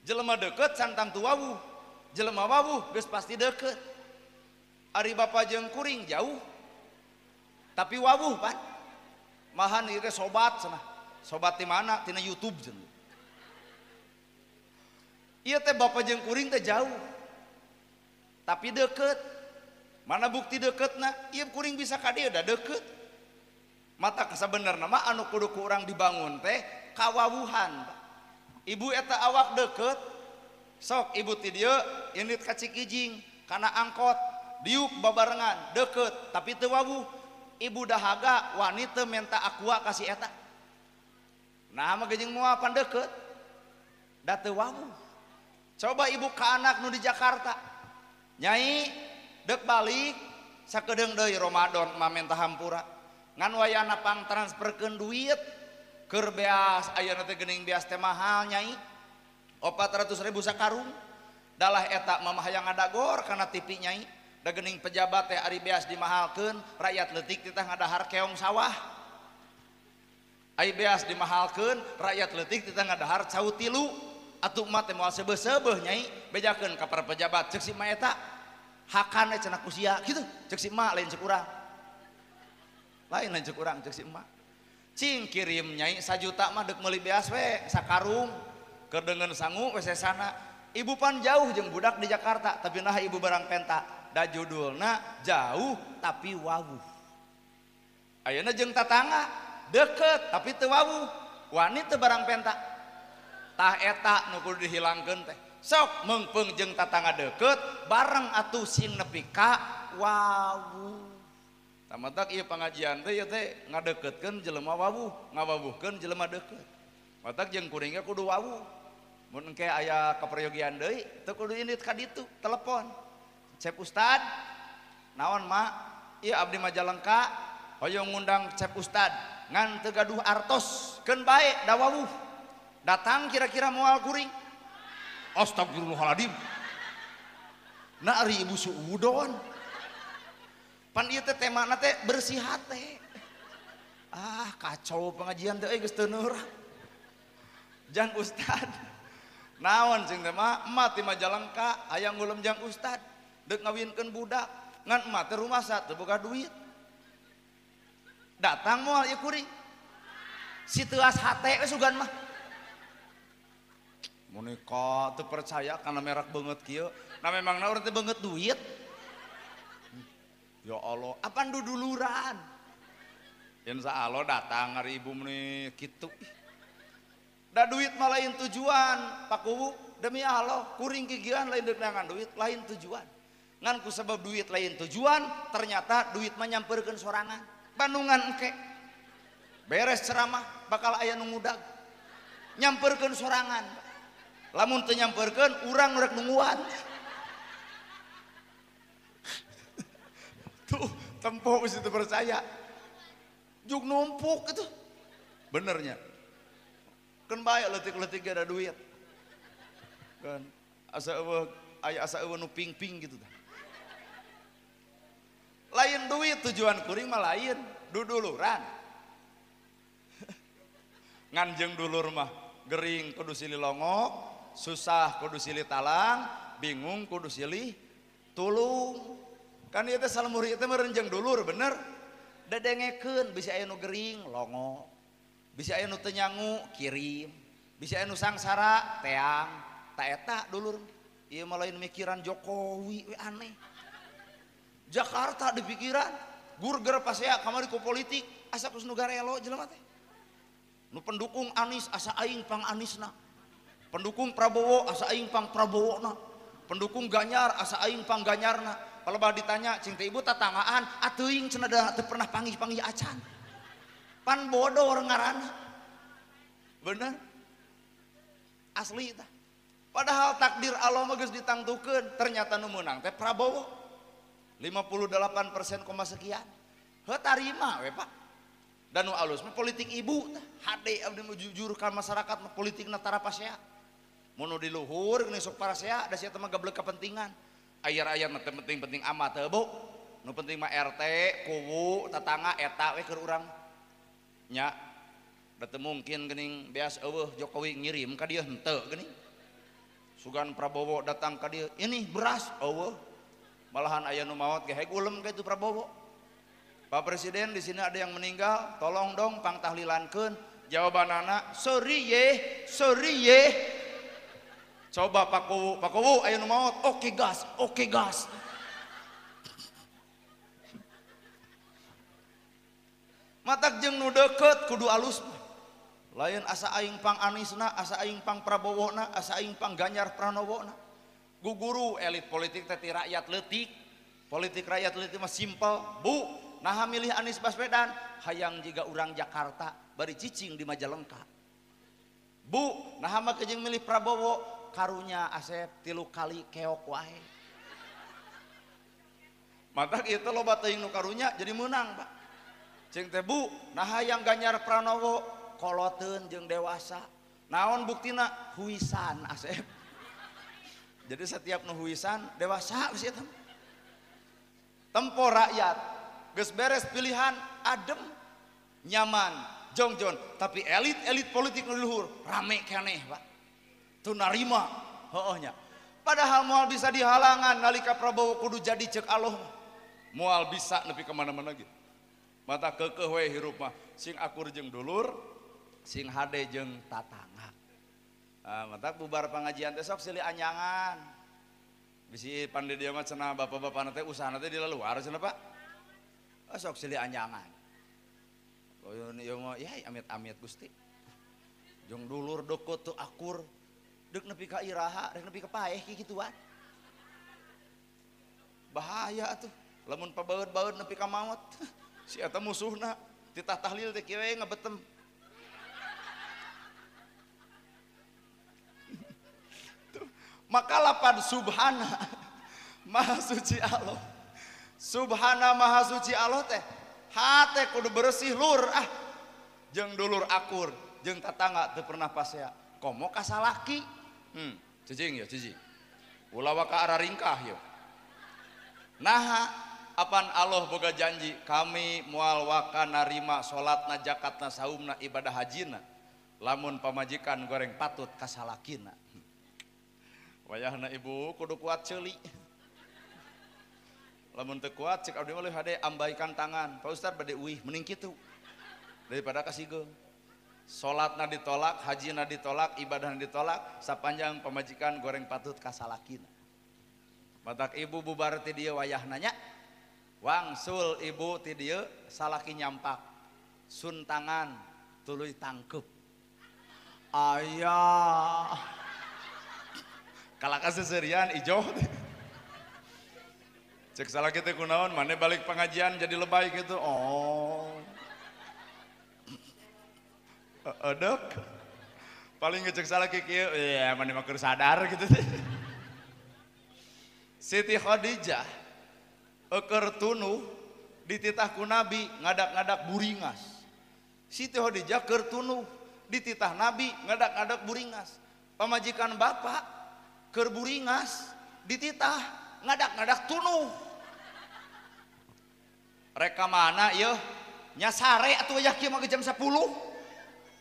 Speaker 1: Jelema deket santang tu wawuh. Jelema wawuh geus pasti deket. Ari bapa jeung kuring jauh tapi wawuh pan. Mahan ieu teh sobat cenah. Sobat ti mana? Tina YouTube cenah. Ieu teh bapa jeung kuring teh jauh tapi deket. Mana bukti deketna? Ieu kuring bisa ka dieu da deket. Mata kasabenerna mah anu kudu ku urang dibangun teh kawawuhan. Ibu eta awak deket, sok ibu ti dieu indit ka Cikijing kana angkot diuk babarengan deket tapi teu wawuh. Ibu dahaga wani teu menta aqua ka si eta. Nah mah geuning moal pan deket da teu wawuh. Coba ibu ka anak nu di Jakarta, nyai dek balik sakedeung deui Ramadan mah menta hampura. Ngan wayahna pang transferkeun duit keur beas ayeuna teh geuning beas teh mahal nyai 400.000 sakarung. Dalah eta mah hayang ngadagor kana TV nyai. Da geuning pejabat teh ari beas dimahalkeun, rakyat leutik teh ngadahar keong sawah. Ari beas dimahalkeun, rakyat leutik teh ngadahar cau tilu. Atuh mah teh moal seubeuh-seubeuh nyai, bejakeun ka para pejabat ceuk si ma eta hakana cenah ku sia kitu, ceuk si ma lain ceuk urang. Lain lain ceuk urang ceuk si emak. Cing kirim nyai 1 juta mah dek meuli beas we sakarung keur deungeun sangu we sesana. Ibu pan jauh jeung budak di Jakarta tapi nah ibu barang penta da judulna jauh tapi wawuh. Ayeuna jeung tatangga deket tapi teu wawuh, wani teu barang penta. Tah eta nu kudu dihilangkeun teh. Sok meungpeung jeung tatangga deket bareng atuh sing nepi ka wawuh. Tamatak ieu pangajian teh ieu teh ngadeukeutkeun jelema wawuh, ngawawuhkeun jelema deukeut. Matak jeung kuringnya kudu wawuh. Mun engke aya kaperyogian deui teu kudu indit ka ditu, telepon. Cep Ustad, naon mak? Ieu abdi Majalengka hoyong ngundang Cep Ustad, ngan teu gaduh artos, keun bae da wawuh. Datang kira-kira moal kuring. Astagfirullahaladzim. Nah ari ibu suudon. Pan ieu teh temana teh bersih hate. Ah kacau pengajian teh euy geus teu neurang. Jang Ustad. Naon cing teh mah emak ti Majalengka hayang ngulem jang Ustad deuk ngawinkeun budak ngan emak teh rumasa teu boga duit. Datang moal ieu kuring. Si teuas hate we sugan mah. Monika teu percaya kana merek beungeut kieu. Nah memangna urang teh beungeut duit. Ya Allah, apaan duduluran? Insya Allah datang hari ibu meni kitu. Da duit mah lain tujuan, Pak Kuwu. Demi Allah, kuring kikieuan lain deuk neangan duit, lain tujuan. Ngan ku sebab duit lain tujuan, ternyata duit mah nyamperkeun sorangan. Bandungan engke. Beres ceramah bakal aya nu ngudag. Nyamperkeun sorangan. Lamun teu nyamperkeun urang nu rek nungguan. Tuh tempo mesti percaya. Juk numpuk itu. Benernya. Kan bae leutik-leutik ada duit. Kan asa eueuh aya asa eueuh nu ping-ping gitu tah. Lain duit tujuan kuring mah lain, duduluran. Ngan jeung dulur mah gering kudu silih longok, susah kudu silih talang, bingung kudu silih tulung. Kan ieu teh salemur ieu teh meureun jeung dulur bener. Dadengekeun bisi aya nu gering longok, bisi aya nu teu nyangu kirim, bisi aya nu sangsara teang. Ta eta dulur. Ieu mah lain mikiran Jokowi we aneh. Jakarta dipikiran, gurger pasea kamari ku politik, asa kus nu garelo jelema teh. Nu pendukung Anies asa aing pang Anisna. Pendukung Prabowo asa aing pang Prabowona. Pendukung Ganjar asa aing pang Ganjarna. Palebah ditanya cing teh ibu tatanggaan atuing cenah da teu pernah panggih-panggih acan. Pan bodor ngaranna. Bener? Asli tah. Padahal takdir Allah mah geus ditangtukeun, ternyata nu meunang teh Prabowo. 58% koma sekian. Heuh tarima we Pak. Dan nu alus mah politik ibu tah. Hade abdi mah jujur ka masyarakat mah politikna tara pasea. Mun nu di luhur geus sok parasea da sia teh mah gablek kepentingan. Ayar-ayar mah teu penting-penting amat teu Bu. Nu penting mah RT, kuwu, tetangga eta we keur urang. Nya da teu mungkin geuning beas eueuh Jokowi ngirim ka dieu henteu geuning. Sugan Prabowo datang ka dieu, ini beras eueuh. Malahan aya nu maot ge heg ulem ka itu Prabowo. Pak Presiden di sini ada yang meninggal, tolong dong pangtahlilankeun. Jawabanana sorry ye, sorry ye. Coba Pak Kuwu, Pak Kuwu aya nu maot, oke gas, oke gas. Matak jeung nu deukeut kudu alus. Lain asa aing pang Anisna, asa aing pang Prabowona, asa aing pang Ganjar Pranowona. Guguru elit politik teh ti rakyat leutik. Politik rakyat leutik mah simpel. Bu, naha milih Anies Baswedan, hayang jiga urang Jakarta bari cicing di Majalengka. Bu, naha mah jeung milih Prabowo, karunya Asep 3 kali keok wae. Matak ieu teh loba teuing nu karunya jadi meunang, Pak. Cing teh Bu, naha yang Ganjar Pranowo koloteun jeung dewasa. Naon buktina? Huisan Asep. Jadi setiap nu huisan dewasa geus eta. Tempo rakyat geus beres pilihan adem nyaman jongjon, tapi elit-elit politik nu luhur rame keneh, Pak. Teu narima heueuh nya. Padahal moal bisa dihalangan nalika Prabowo kudu jadi ceuk Allah. Moal bisa nepi ka mana-mana ge. Mata keukeuh we hirup mah sing akur jeung dulur, sing hade jeung tatangga. Ah, mata bubar pengajian teh sok silih anyangan. Bisi pandi dia mah cenah bapak-bapana teh usahana teh di luar cenah Pak. Oh, sok silih anyangan. Oh, ieu mah ya amit-amit Gusti. Jeung dulur deukeut teu akur, deuk nepi ka iraha, rek nepi ka paeh kikituan. Bahaya atuh, lamun pabaeud-baeud nepi ka maot. Si eta musuhna, titah tahlil teh kieu we ngabetem. Maka lapan subhana maha suci Allah. Subhana maha suci Allah teh hate kudu bersih lur ah. Jeung dulur akur, jeung tatangga teu pernah pasea. Komo ka salaki. Cicing ya cicing. Ulah waka araringkah yeuh. Naha apan Allah boga janji kami moal waka narima salatna, zakatna, saumna, ibadah hajina lamun pamajikan goreng patut ka salakina. Wayahna ibu kudu kuat ceuli. Lamun teu kuat cek abdi mah leuwih hade ambaikan tangan. Pak Ustad bade uih mending kitu daripada kasigeung. Salatna ditolak, hajina ditolak, ibadahna ditolak sapanjang pamajikan goreng patut ka salakina. Matak ibu bubar ti dieu wayahna nya. Wangsul ibu ti dieu salaki nyampak. Sun tangan tuluy tangkep. Ayah. Kalaka seserian ijo. Cek salaki teh kunaon mane balik pengajian jadi lebay gitu. Oh. Edek. Paling ngecek salaki kieu, ya mane mah keur sadar gitu teh. Siti Khadijah eukeur tunuh dititah ku Nabi ngadak-ngadak buringas. Siti Khadijah keur tunuh dititah Nabi ngadak-ngadak buringas. Pamajikan bapak keur buringas dititah ngadak-ngadak tunuh. Rek ka mana yeuh? Nya sare atuh aya kieu mah jam 10.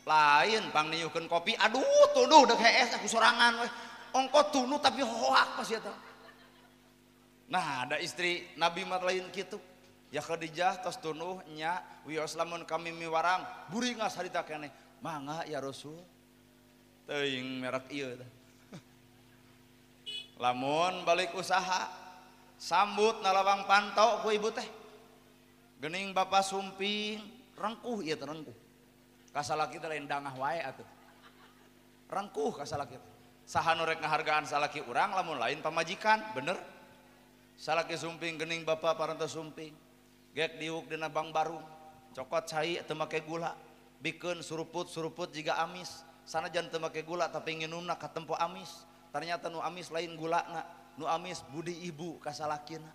Speaker 1: Lain pangniuhkeun kopi, aduh tuduh deuk hees aku sorangan we. Ongko tunu tapi hoak pasti eta. Nah, ada istri Nabi mah lain kitu. Ya Khadijah tos tunuh nya wios lamun kami miwarang buringas harita keneh. Mangga ya Rasul. Teuing merek ieu teh. Lamun balik usaha sambut nalawang pantau ku ibu teh. Geuning bapa sumping rengkuh ieu teh rengkuh. Kasalaki teh lain dangah wae atuh. Rengkuh kasalaki teh. Saha nu rek ngahargaan salaki urang lamun lain pamajikan, bener? Salaki sumping geuning bapa parantos sumping. Gek diuk dina bang barung, cokot cai teu make gula, bikeun suruput-suruput jiga amis. Sanajan teu make gula tapi nginumna katempo amis. Ternyata nu amis lain gulana, nu amis budi ibu ka salakina.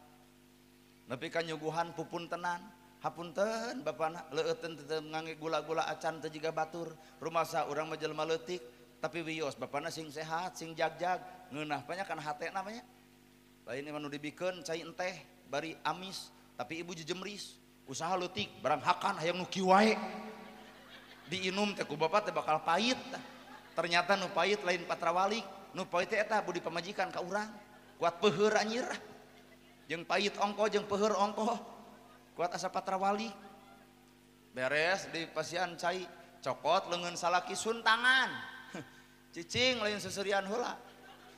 Speaker 1: Nepi ka nyuguhan pupuntenan, hapunten bapana leueuten teu ngangge gula-gula acan teu jiga batur. Rumasa urang mah jelema leutik. Tapi wios bapana sing sehat, sing jag-jag, ngeunah banyak kana hatena banyak. Lain mah nu dibikeun cai enteh bari amis, tapi ibu jejemris, usaha leutik, barang hakan hayang nu kieu wae. Diinum teh ku bapak teh bakal pahit. Ternyata nu pahit lain patrawalik, nu pahit teh eta budi pamajikan ka urang. Kuat peuheur anjir. Jeung pahit ongko jeung peuheur ongko. Kuat asa patrawalik. Beres di pasian cai, cokot leungeun salaki suntangan. Cicing lain seserian heula.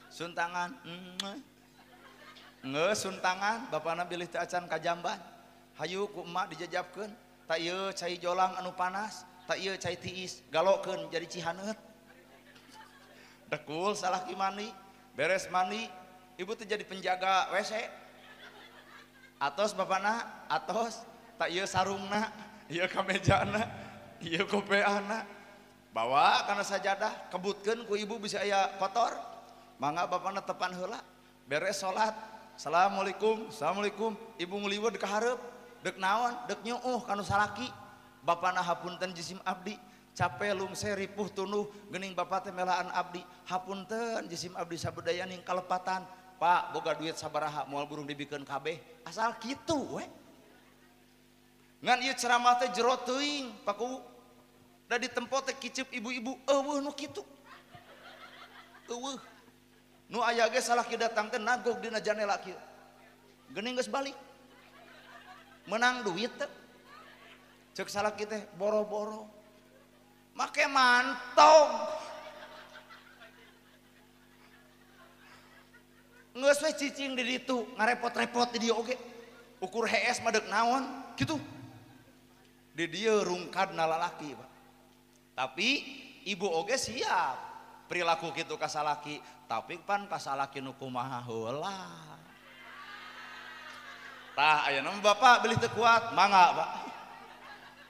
Speaker 1: Suntangan. Ngeus suntangan bapana bilih teu acan ka jamban. Hayu ku emak dijajabkeun. Tak ieu cai jolang anu panas, tak ieu cai tiis, galokeun jadi cihaneut. Dekul salaki mandi, beres mandi, ibu teh jadi penjaga WC. Atos bapana, atos, tak ieu sarungna, ieu kamejana, ieu kopeana. Bawa kana sajadah, kebutkeun ku ibu bisa aya kotor. Mangga bapana tepan heula, beres salat. Assalamualaikum, assalamualaikum. Ibu nguliweuh ka hareup, deuk naon, deuk nyuuh kanu salaki. Bapana hapunten jisim abdi, capek lungse ripuh tunuh, geuning bapa teh melaan abdi. Hapunten jisim abdi sabedayaning kalepatan. Pak, boga duit sabaraha moal burung dibikeun kabeh. Asal kitu we. Ngan ieu ceramah teh jero teuing, Pak Kuwu. Da ditempo teh kiceup ibu-ibu eueuh nu kitu. Eueuh. Nu aya ge salaki datang teh nagog dina janela kieu. Geuning geus balik. Menang duit teh. Ceuk salaki teh boro-boro. Make mantog. Geus we cicing di ditu, ngarepot-repot di dieu oge. Ukur hees mah deuk naon kitu. Di dieu rungkadna lalaki, Pak. Tapi ibu oge siap perilaku kitu ka salaki, tapi pan ka salaki nu kumaha heula. Tah ayeuna mah bapak bilih teu kuat, mangga Pak.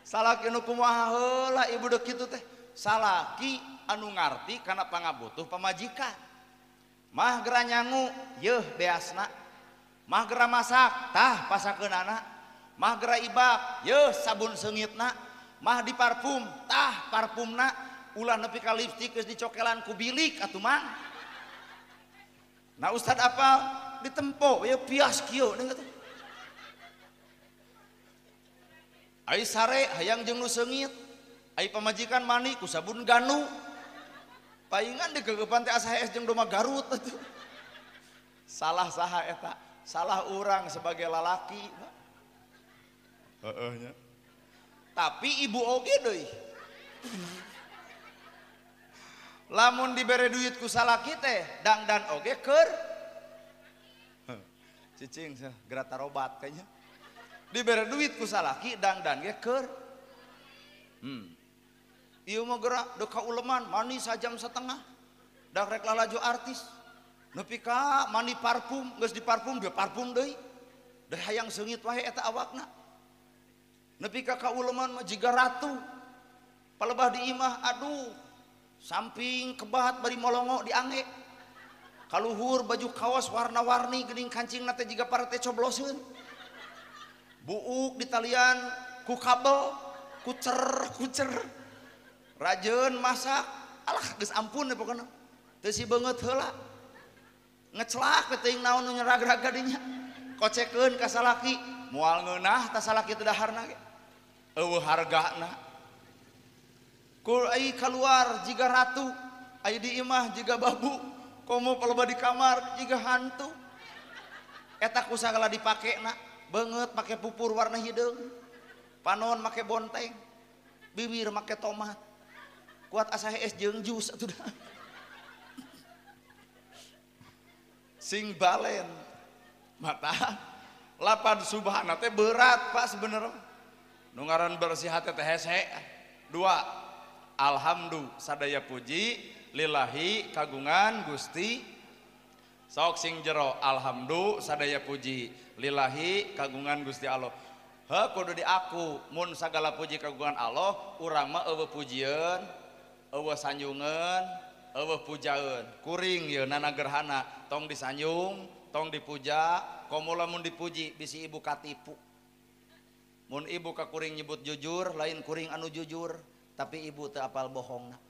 Speaker 1: Salaki nu kumaha heula ibu deuk kitu teh. Salaki anu ngarti kana pangabutuh pamajikan. Mah gera nyangu, yeuh beasna. Mah gera masak, tah pasakeunana. Mah gera ibak, yeuh sabun seungitna. Mah di parfum, tah parfumna. Ulah nepi ka lipstik geus dicokelan ku bilik atuh mang. Nah ustad apal ditempo yeuh pias kieu deung teh. Ai sare hayang jeung nu seungit, ai pamajikan mani ku sabun ganu. Paingan digegepan teh asa hees jeung domba Garut atuh. Salah saha eta? Salah urang sebagai lalaki. Heeh nya. Tapi ibu oge deui. Lamun dibere duit ku salaki teh dangdan oge keur. Cicing geura tarobat kayaknya. Dibere duit ku salaki dangdan ge keur. Ieu mah geura deuk ka uleman mani sajam setengah. Dak rek lalajo artis. Nepi ka mani parfum, geus diparfum dia parfum deui. Da hayang seungit wae eta awakna. Nepi ka kauleman mah jiga ratu. Palebah di imah aduh samping kebat bari molongo diangge. Kaluhur baju kaos warna-warni geuning kancingna teh jiga parete cobloseun. Buuk di talian ku kabel, kucer-kucer. Rajeun masak, alah geus ampun we pokona. Teu si beungeut heula. Ngecelak we teuing naon nu nyerag-raga dinya. Kocekeun ka salaki, Moal ngeunah tah salaki teh daharna ge. Eueuh hargana. Ku ai kaluar jiga ratu, ai di imah jiga babu, komo palebah di kamar jiga hantu. Eta ku sagala dipakena, beungeut make pupur warna hideung. Panon make bonteng, bibir make tomat. Kuat asa es jeung jus atuh dah. Sing balen mata lapan subhana teh berat Pak sebenarnya. Nu ngaran bersih hati teh hese. Dua, alhamdulillah sadaya puji lillahi kagungan Gusti. Sok sing jero alhamdulillah sadaya puji lillahi kagungan Gusti Allah. Heuh kudu diaku mun sagala puji kagungan Allah, urang mah eueuh pujieun, eueuh sanjungeun, eueuh pujaeun. Kuring yeuna gerhana tong disanjung, tong dipuja, komo lamun dipuji bisi ibu katipu. Mun ibu ka kuring nyebut jujur, lain kuring anu jujur, tapi ibu teu apal bohongna.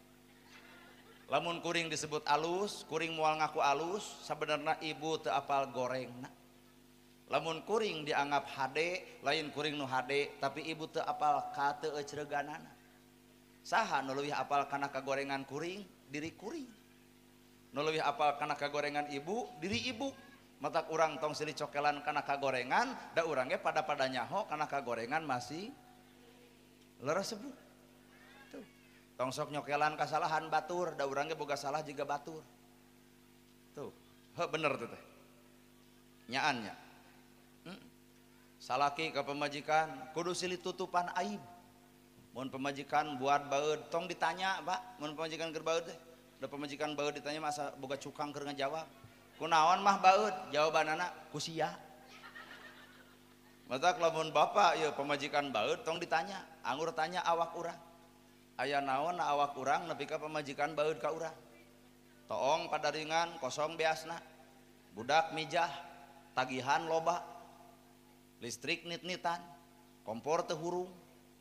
Speaker 1: Lamun kuring disebut alus, kuring moal ngaku alus, sabenerna ibu teu apal gorengna. Lamun kuring dianggap hade, lain kuring nu hade, tapi ibu teu apal kateueucreuganana. Saha nu leuwih apal kana kagorengan kuring? Diri kuring. Nu leuwih apal kana kagorengan ibu, diri ibu. Matak urang tong silih cokelan kana kagorengan, da urang ge pada-pada nyaho kana kagorengan masih leres sepuh. Tuh. Tong sok nyokelan kasalahan batur, da urang ge boga salah jiga batur. Tuh, heuh bener tuh teh. Nyaan nya. Salaki ka pemajikan kudu silih tutupan aib. Mun pemajikan buat baeud tong ditanya, Pak. Mun pemajikan keur baeud teh, da pemajikan baeud ditanya masa boga cukang keur ngajawab. Kunaon mah baeud? Jawabanana ku sia. Matak lamun bapak ieu pemajikan baeud tong ditanya, anggur tanya awak urang. Aya naon na awak urang nepi ka pemajikan baeud ka urang. Toong padaringan kosong beasna. Budak mijah, tagihan loba. Listrik nit-nitan, kompor teu hurung,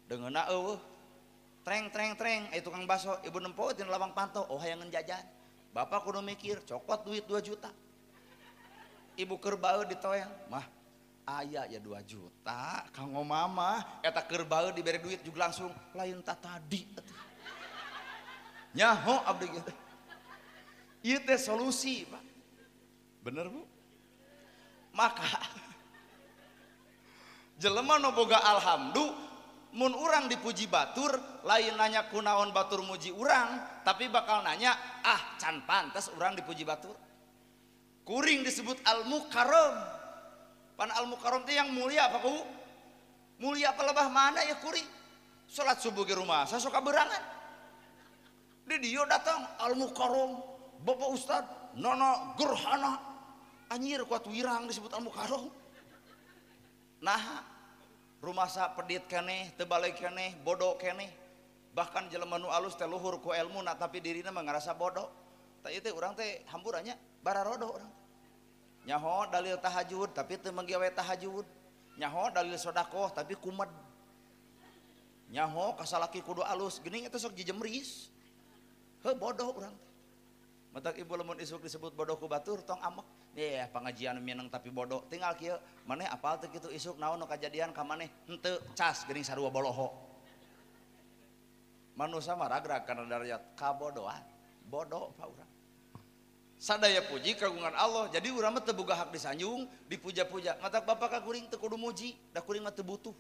Speaker 1: deungeunna eueuh. Treng treng treng, aya tukang baso, ibu nempo tina lawang panto, oh hayangeun jajan. Bapak kudu mikir, cokot duit 2 juta. Ibu keur baeud ditoel, mah aya ya 2 juta, kanggo mama, eta keur baeud dibere duit juga langsung lain ta tadi. Nyaho abdi ge teh. Ieu teh solusi, Pak. Bener, Bu? Maka jelema nu boga alhamdulillah mun urang dipuji batur lain nanya kunaon batur muji urang, tapi bakal nanya ah can pantes urang dipuji batur. Kuring disebut al-mukarram. Pan al-mukarram teh yang mulia apa ku? Mulia apa lebah mana ya kuring? Salat subuh di rumah saya sok kaberangan. Di dieu datang al-mukarram, Bapak Ustad, nono gerhana. Anjir kuat wirang disebut al-mukarram. Nah, rumah sa pedit keneh, teu balik keneh, bodoh keneh. Bahkan jelema nu alus teh luhur ku elmuna tapi dirina mah ngarasa bodoh. Tah ieu teh urang teh hamburannya bararodo urang. Nyaho dalil tahajud tapi teu manggiawe tahajud. Nyaho dalil sedekah tapi kumed. Nyaho kasalaki kudu alus, geuning eta sok jejemris. Heuh bodoh urang teh. Matak ibu lamun isuk disebut bodoh ku batur tong amek. Yeh pengajian mineng tapi bodoh. Tinggal kieu, maneh apal teu kitu isuk naon nu kajadian ka maneh henteu cas geuning sarua boloho. Manusa mah ragrag kana darajat kabodohan. Bodoh Pak urang. Sadaya puji kagungan Allah. Jadi urang mah teu boga hak disanjung, dipuja-puja. Matak bapak ka kuring teu kudu muji, da kuring mah teu butuh.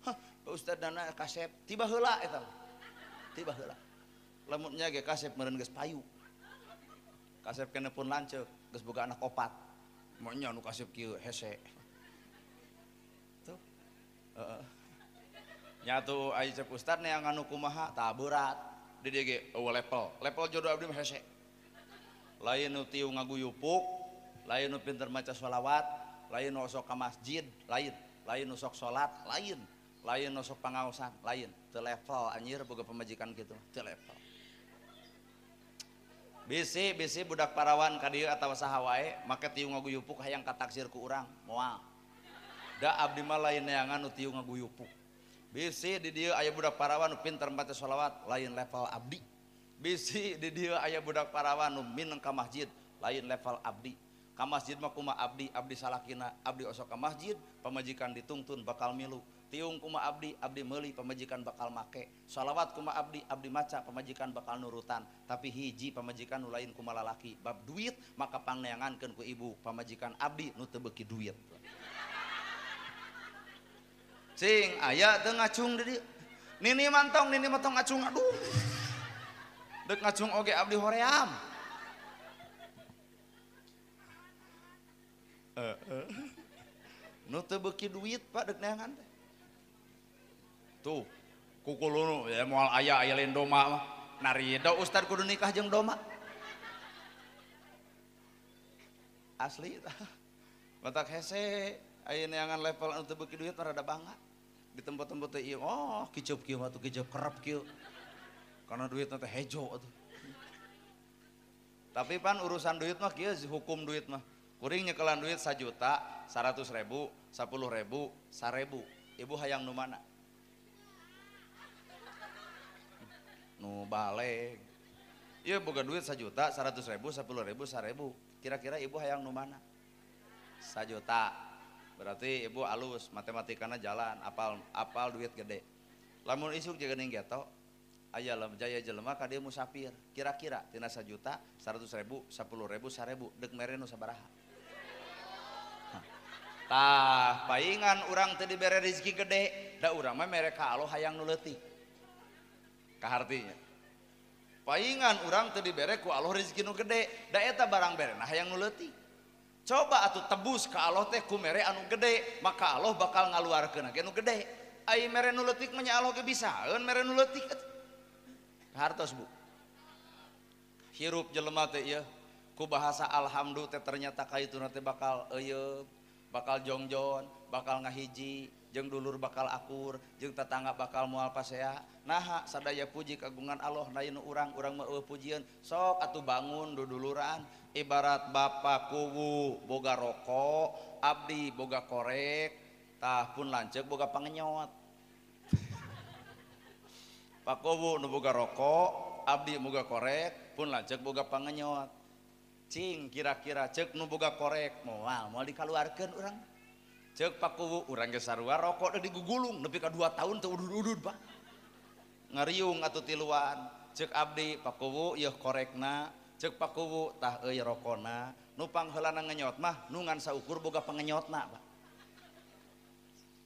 Speaker 1: Hah, Pak Ustad dana kasep tiba heula eta. Tiba heula. Lamun nya ge kasep meureun geus payu. Kasep kene pun lanceuk, geus boga anak opat. Monya nu kasep kieu hese. Tuh. Heeh. Nya atuh aya cep ustad neangan nu kumaha tah berat. Di dieu ge eueuh level. Level jodoh abdi mah hese. Lain nu tiu ngaguyupuk, lain nu pinter maca sholawat, lain nu sok ka masjid, lain, lain nu sok salat, lain, lain nu sok pangaosan, lain. Teu level anjir boga pamajikan kitu, teu level. Bisi bisi budak parawan ka dieu atawa saha wae make tiu ngaguyupuk hayang kataksir ku urang moal. Da abdi mah lain neangan nu tiu ngaguyupuk. Bisi di dieu aya budak parawan nu pinter maca sholawat, lain level abdi. Bisi di dieu aya budak parawan nu mineng ka masjid, lain level abdi. Ka masjid mah kumaha abdi, abdi salakina, abdi osok ka masjid, pamajikan ditungtun bakal milu. Tiung kumaha abdi, abdi meuli, pamajikan bakal make. Shalawat kumaha abdi, abdi maca, pamajikan bakal nurutan. Tapi hiji pamajikan nu lain kumaha lalaki. Bab duit maka pangneangankeun ku ibu, pamajikan abdi nu teu beuki duit. Cing aya teu ngacung di dieu. Nini mantong ngacung aduh. Dek ngacung oge abdi hoream. Nu teu beuki duit Pak dek neangan teh. Tuh, kukulunu ya moal aya aya lain doma mah. Narido ustad kudu nikah jeung doma. Asli tah. Batak hese aya neangan level anu teu beuki duit mah rada bangga. Di tempat-tempat teh ieu oh kicup kieu mah tuh kicup kerep kieu. Karena duitna teh hejo atuh. Tapi pan urusan duit mah kieu hukum duit mah. Kuring nyekelan duit 1 juta, 100.000, 10.000, 1.000. Ibu hayang nu mana? Nu baleg. Ieu boga duit 1 juta, 100.000, 10.000, 1.000. Kira-kira ibu hayang nu mana? 1 juta. Berarti ibu alus, matematikana jalan, apal duit gede. Lamun isuk jeung geuning geto, aya jaya jelema ka dieu musafir. Kira-kira tina 1 juta, 100.000, 10.000, 1.000 deuk mere nu sabaraha? Tah, paingan urang teu dibere rezeki gede, da urang mah mere ka Allah hayang nu leutik. Kahartinya. Paingan urang teu dibere ku Allah rezeki nu gede, da eta barang berena hayang nu leutik. Coba atuh tebus ka Allah teh ku mere anu gede, maka Allah bakal ngaluarkeun ge nu gede. Ai mere nu leutik mah nya Allah ge bisaeun mere nu leutik. Kahartos Bu. Hirup jelema teh ieu ku bahasa alhamdulillah teh ternyata kaituna teh bakal euyeub, bakal jongjon, bakal ngahiji, jeung dulur bakal akur, jeung tetangga bakal moal pasea. Naha sadaya puji kagungan Allah lain nu urang, urang mah eueuh pujieun. Sok atuh bangun duduluran, ibarat bapak kuwu boga rokok, abdi boga korek, tah pun lanceuk boga pangenyot. Pak kuwu nu boga rokok, abdi boga korek, pun lanceuk boga pangenyot. Cing kira-kira cek nu boga korek moal moal dikaluarkeun urang. Cek Pak Kuwu urang ge sarua rokok deui digugulung nepi ka 2 tahun teu udud-udud Pak. Ngariung atuh tiluan. Cek abdi Pak Kuwu ieu korekna, cek Pak Kuwu tah euy rokona. Nu pangheulana ngenyot mah nu ngan saukur boga pangenyotna Pak.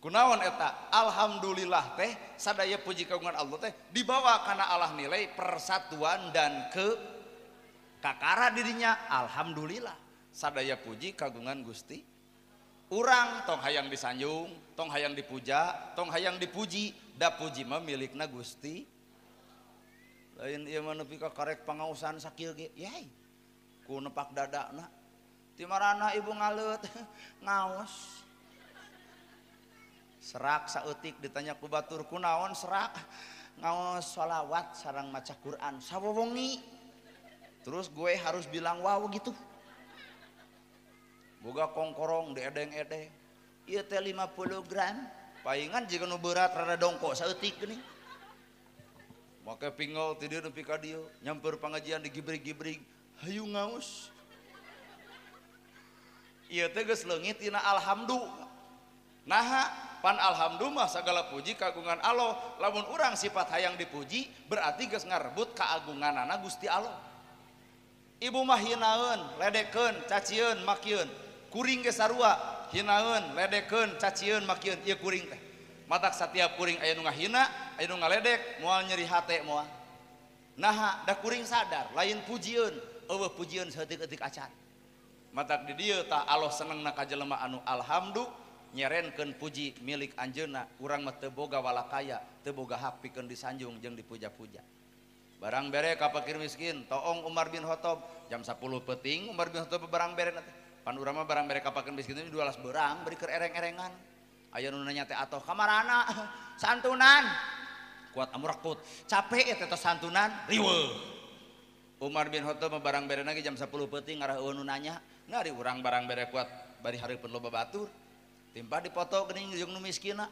Speaker 1: Kunaon eta? Alhamdulillah teh sadaya puji kagungan Allah teh dibawa kana Allah nilai persatuan dan ke kakara dirinya. Alhamdulillah sadaya puji kagungan Gusti. Urang tong hayang disanjung, tong hayang dipuja, tong hayang dipuji, da puji mah milikna Gusti. Lain ieu mah nepi ka karek pangausan sakieu ge, yai. Ku nepak dadana. Ti marana ibu ngaleut, ngaos. Serak saeutik ditanya ku batur kunaon serak, ngaos sholawat sareng maca Quran sawewengi. Terus gue harus bilang wow gitu. Boga kongkorong diedeng-edeng. Ieu teh 50 gram. Paingan jiga nu berat rada dongkok saeutik geuning. Make pingol ti dieu nepi ka dieu, nyamper pangajian digibrig-gibrig, hayu ngaos. Ieu teh geus leungit tina alhamdulillah. Naha pan alhamdulillah segala puji kagungan Allah. Lamun urang sifat hayang dipuji berarti geus ngarebut kaagunganana Gusti Allah. Ibu mah hinaeun, ledekeun, cacieun, makieun. Kuring ge sarua, hinaeun, ledekeun, cacieun, makieun. Ieu kuring teh. Matak satiap kuring aya nu ngahina, aya nu ngaledek, moal nyeri hate moal. Naha da kuring sadar, lain pujieun, eueuh pujieun saeutik-eutik acan. Matak di dieu tah Allah senengna ka jelema anu alhamdulillah nyerenkeun puji milik anjeunna. Urang mah teu boga walakaya, teu boga hak pikeun disanjung jeung dipuja-puja. Barang bere ka fakir miskin, toong Umar bin Khattab jam 10 peuting Umar bin Khattab barang bere teh. Pan urang mah barang bere ka fakir miskin teh 12 beurang beri keur ereng-erengan. Aya nu nanya teh atoh kamarana santunan. Kuat amurakut. Capek eta teh santunan riweuh. Umar bin Khattab mah barang bere lagi jam 10 peuting ngarah eueuh nu nanya. Ngari urang barang bere kuat bari hareupeun loba batur. Timpah dipoto geuning jeung nu miskinna.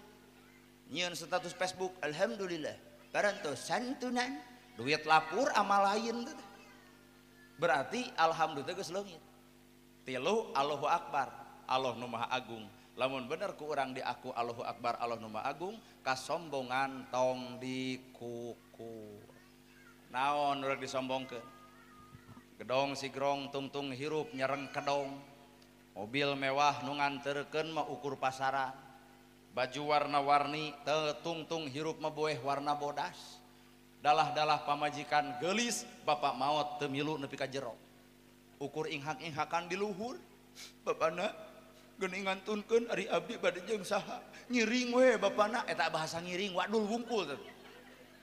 Speaker 1: Nyieun status Facebook, alhamdulillah parantos santunan. Duit lapur amal lain. Berarti alhamdulillah geus leungit. Tilu Allahu Akbar, Allah nu Maha Agung. Lamun bener ku urang diaku Allahu Akbar, Allah nu Maha Agung, kasombongan tong dikuku. Naon urang disombongkeun? Gedong sigrong tungtung hirup nyereng kedong. Mobil mewah nu nganterkeun mah ukur pasaran. Baju warna-warni teu tungtung hirup mah boeh warna bodas. Dalah-dalah pamajikan geulis, bapak maot teu milu nepi ka jero. Ukur inghak-inghakan di luhur. Bapana geuning ngantunkeun ari abdi bade jeung saha? Ngiring we bapana, eta bahasa ngiring wadul wungkul teh.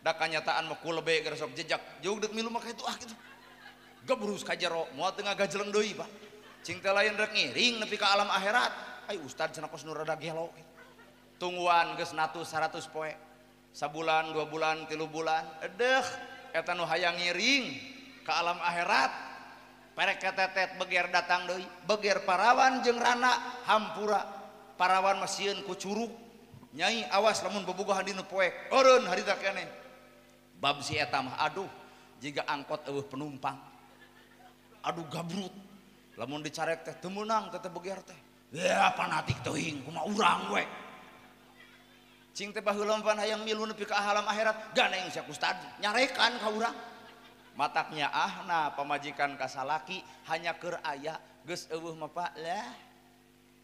Speaker 1: Da kanyataan mah kulebe geus sok jejak, jauh deuk milu mah kitu ah kitu. Gebrus ka jero, moal teu ngagajeleng deui, Pak. Cing teh lain rek ngiring nepi ka alam akhirat. Ai ustad cenah kos nu rada gelo. Tungguan geus natus 100 poe. Sabulan, 2 bulan, 3 bulan, edeh eta nu hayang ngiring ka alam akhirat. Perek ketetet beger datang deui, beger parawan jeung rana hampura. Parawan mah sieun ku curug. Nyai awas lamun bobogohan dinu poek, eureun harita keneh. Bab si eta mah aduh, jiga angkot eueuh penumpang. Aduh gabrut. Lamun dicarek teh teu meunang teh beger teh. Ya fanatik teuing kumaha urang we. Cing teh baheula pan hayang milu nepi ka alam akhirat, gandeng sia ustad nyarekan ka urang. Mataknya ahna pamajikan kasalaki hanya keur aya geus eueuh mah Pak lah.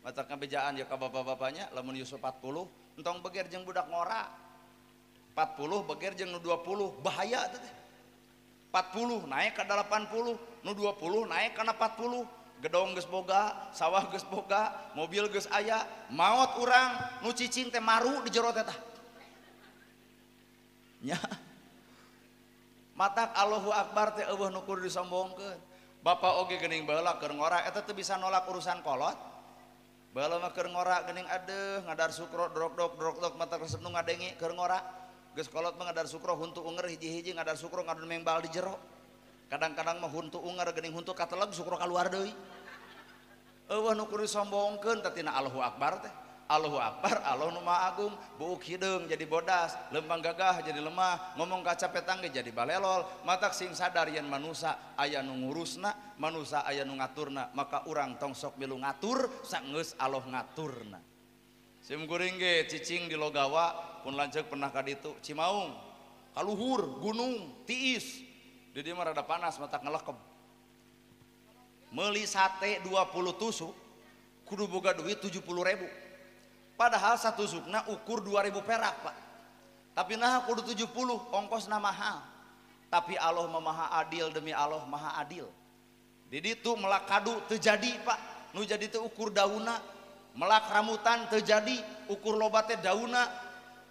Speaker 1: Matakna bejaan ya ka bapak-bapaknya lamun yusuf 40 entong beger jeung budak ngora. 40 beger jeung nu 20 bahaya teh. 40 naik ka 80, nu 20 naik kana 40. Gedong geus boga, sawah geus boga, mobil geus aya, maot urang nu cicing teh maru di jero teh tah. Nya. Matak Allahu Akbar teh eueuh nu kudu disombongkeun. Bapak oge geuning baheula keur ngora eta teu bisa nolak urusan kolot. Baheula mah keur ngora geuning adeuh ngadar sukro drok-dok drok-dok mata resep nu ngadenge keur ngora. Geus kolot mah ngadar sukro huntu unger hiji-hiji ngadar sukro ngadon mengbal di jero. Kadang-kadang mah huntu unger geuning huntu kateleg sukro kaluar deui. Eueuh nu kudu disombongkeun teh tina Allahu Akbar teh. Allahu Akbar, Allah nu Maha Agung, buuk hideung jadi bodas, lempang gagah jadi lemah, ngomong kaca petang ge jadi balelol, matak sing sadar yen manusa aya nu ngurusna, manusa aya nu ngaturna, maka urang tong sok milu ngatur, saenggeus Allah ngaturna. Sim kuring ge cicing di Logawa, pun lanceuk pernah ka ditu, Cimaung, kaluhur, gunung, tiis. Di dieu mah rada panas matak ngelekeb. Meuli sate 20 tusuk, kudu boga duit 70.000. Padahal satu tusukna ukur 2.000 perak, Pak. Tapi nah kudu 70, ongkosna mahal. Tapi Allah maha adil, demi Allah maha adil. Di ditu melak kadu teu jadi, Pak. Nu jadi teu ukur dauna, melak rambutan teu jadi, ukur loba teh dauna.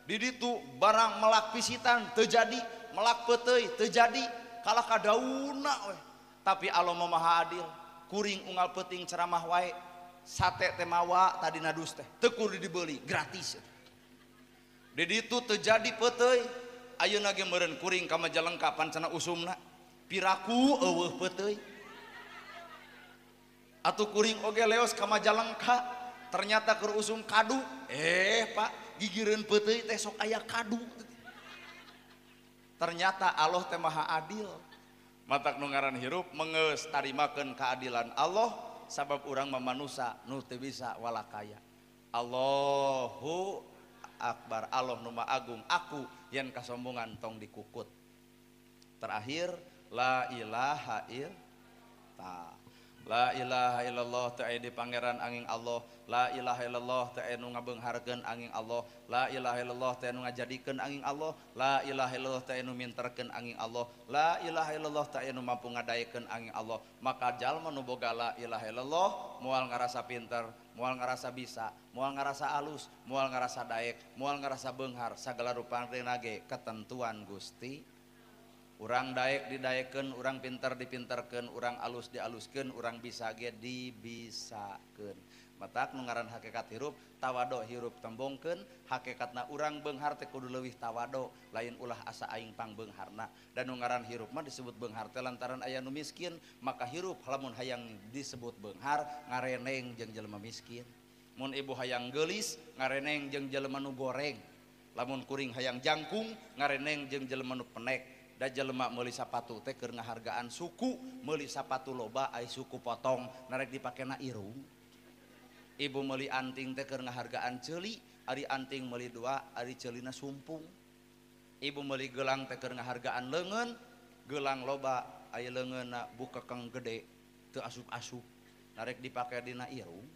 Speaker 1: Di ditu barang melak pisitan teu jadi, melak peuteuy teu jadi, kalah ka dauna we. Tapi Allah maha adil. Kuring unggal peuting ceramah wae. Sate teh mawa tadi nadus teh teu kudu dibeli gratis. Di ditu teu jadi peuteuy, ayeuna ge meureun kuring ka Majalengka pancana usumna piraku eueuh peuteuy. Atuh kuring oge leos ka Majalengka ternyata keur usum kadu, Pak gigireun peuteuy teh sok aya kadu. Ternyata Allah teh maha adil. Matak nu ngaran hirup mengeus tarimakeun keadilan Allah. Sabab urang mah manusa nu teu bisa walakaya. Allahu Akbar, Allah nu Maha Agung, aku yen kasombongan tong dikukut. Terakhir la ilaha illallah. La ilaha illallah teu aya di pangeran angin Allah. La ilaha illallah teu aya nu ngabeungharkeun angin Allah. La ilaha illallah teu aya nu ngajadikeun angin Allah. La ilaha illallah teu aya nu minterkeun angin Allah. La ilaha illallah teu aya nu mampu ngadaekeun angin Allah. Maka jalma nu boga la ilaha illallah moal ngarasa pinter, moal ngarasa bisa, moal ngarasa alus, moal ngarasa daek, moal ngarasa beunghar, sagala rupana ge ketentuan Gusti. Urang daek didaekeun, urang pinter dipinterkeun, urang alus dialuskeun, urang bisa ge dibisakeun. Matak nu ngaran hakikat hirup, tawado hirup tembongkeun, hakikatna urang beunghar teh kudu leuwih tawado, lain ulah asa aing pangbeungharna. Dan nu ngaran hirup mah disebut beunghar teh lantaran aya nu miskin, maka hirup lamun hayang disebut beunghar ngareneng jeung jelema miskin. Mun ibu hayang geulis ngareneng jeung jelema nu goreng. Lamun kuring hayang jangkung ngareneng jeung jelema nu penek. Da jelema meuli sapatu teh keur ngahargaan suku, meuli sapatu loba ai suku potong narek dipakena irung. Ibu meuli anting teh keur ngahargaan ceuli, ari anting meuli dua, ari ceulina sumpung. Ibu meuli gelang teh keur ngahargaan leungeun, gelang loba ai leungeunna bukekeng gede teu asup-asup narek dipake dina irung.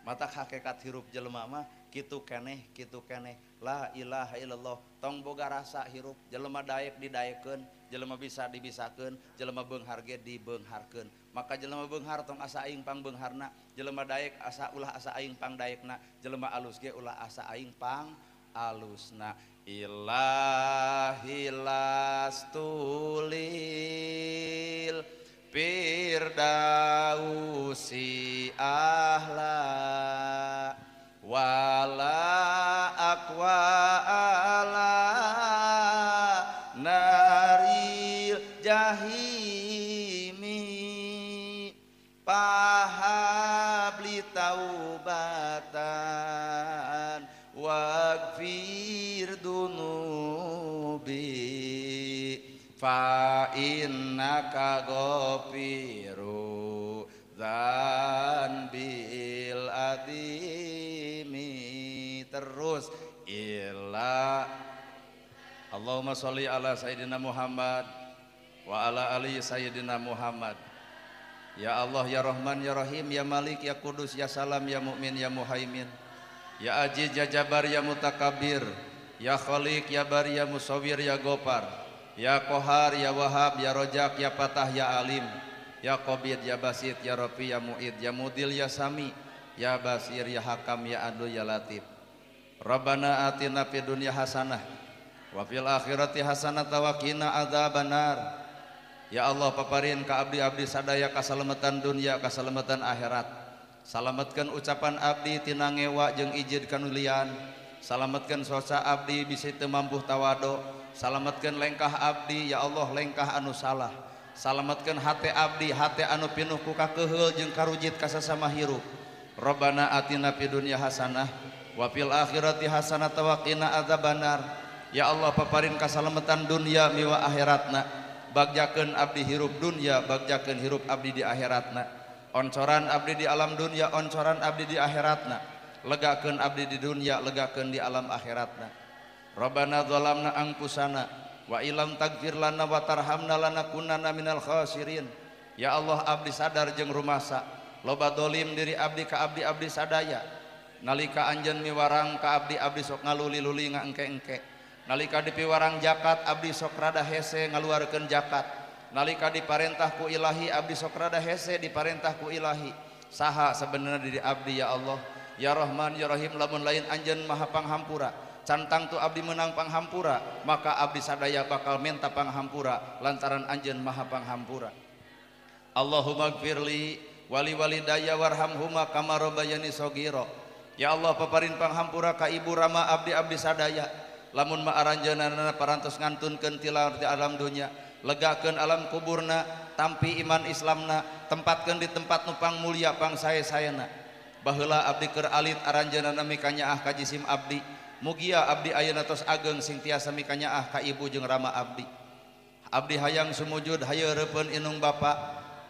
Speaker 1: Mata hakikat hirup jelema mah kitu keneh kitu keneh. La ilaha illallah, tong boga rasa hirup jelema daek didaekeun, jelema bisa dibisakeun, jelema beunghar ge dibeungharkeun. Maka jelema beunghar tong asa aing pangbeungharna, jelema daek asa ulah asa aing pangdaekna, jelema alus ge ulah asa aing pang alusna. Ilahi lastulil firdausi ahla wala aqwa ala naril jahimi pahabli taubatan waghfir dunubi fa innaka ghafiru dzanbil adimi. Terus ila Allahumma sholli ala sayyidina Muhammad wa ala ali sayyidina Muhammad. Ya Allah ya Rahman ya Rahim ya Malik ya Kudus ya Salam ya Mu'min ya Muhaimin ya Aziz ya Jabbar ya Mutakabbir ya Khaliq ya Bari ya Musawwir ya Gofar ya Qahar ya Wahhab ya Rojak ya Fatah ya Alim ya Qabid ya Basit ya Rafi ya Mu'id ya Mudil ya Sami ya Basir ya Hakam ya Adlu ya Latif. Rabbana atina fid dunya hasanah wa fil akhirati hasanah wa qina adzabannar. Ya Allah paparin ka abdi-abdi sadaya kasalamatan dunya kasalamatan akhirat. Salametkeun ucapan abdi tina ngewa jeung ijid kanulian. Salametkeun sosa abdi bisi teu mampu tawado. Salametkeun lengkah abdi ya Allah lengkah anu salah. Salametkeun hate abdi hate anu pinuh ku kakeheul jeung karujit ka sasama hirup. Rabbana atina fid dunya hasanah wa fil akhirati hasanah wa qina adzabannar. Ya Allah paparin kasalametan dunya miwa akhiratna. Bagjakeun abdi hirup dunya, bagjakeun hirup abdi di akhiratna. Oncoran abdi di alam dunya, oncoran abdi di akhiratna. Legakeun abdi di dunya, legakeun di alam akhiratna. Rabbana dzalamna anfusana wa illam taghfir lana wa tarhamna lanakunanna minal khasirin. Ya Allah abdi sadar jeung rumasa loba dolim diri abdi ka abdi-abdi sadaya. Nalika anjeun miwarang ka abdi-abdi sok ngaluli-luli ngaengke-engke. Nalika dipiwarang jakat abdi sok rada hese ngaluarkeun jakat. Nalika diparentah ku ilahi abdi sok rada hese diparentah ku ilahi. Saha sebenarnya diri abdi ya Allah ya Rahman ya Rahim, lamun lain anjeun maha panghampura. Cantang tu abdi menang panghampura, maka abdi sadaya bakal minta panghampura lantaran anjeun maha panghampura. Allahumma gfirli wali walidayya warhamhuma kama rabbayani shaghira. Ya Allah paparin panghampura ka ibu rama abdi-abdi sadaya. Lamun ma aranjeunana parantos ngantunkeun ti alam dunya, legakeun alam kuburna, tampi iman Islamna, tempatkeun di tempat nu pang mulia pang sae-saena. Baheula abdi keur alit aranjeunana mikanyaah ka jisim abdi. Mugia abdi ayeuna tos ageng sing tiasa mikanyaah ka ibu jeung rama abdi. Abdi hayang sumujud hayeureupkeun inung bapa,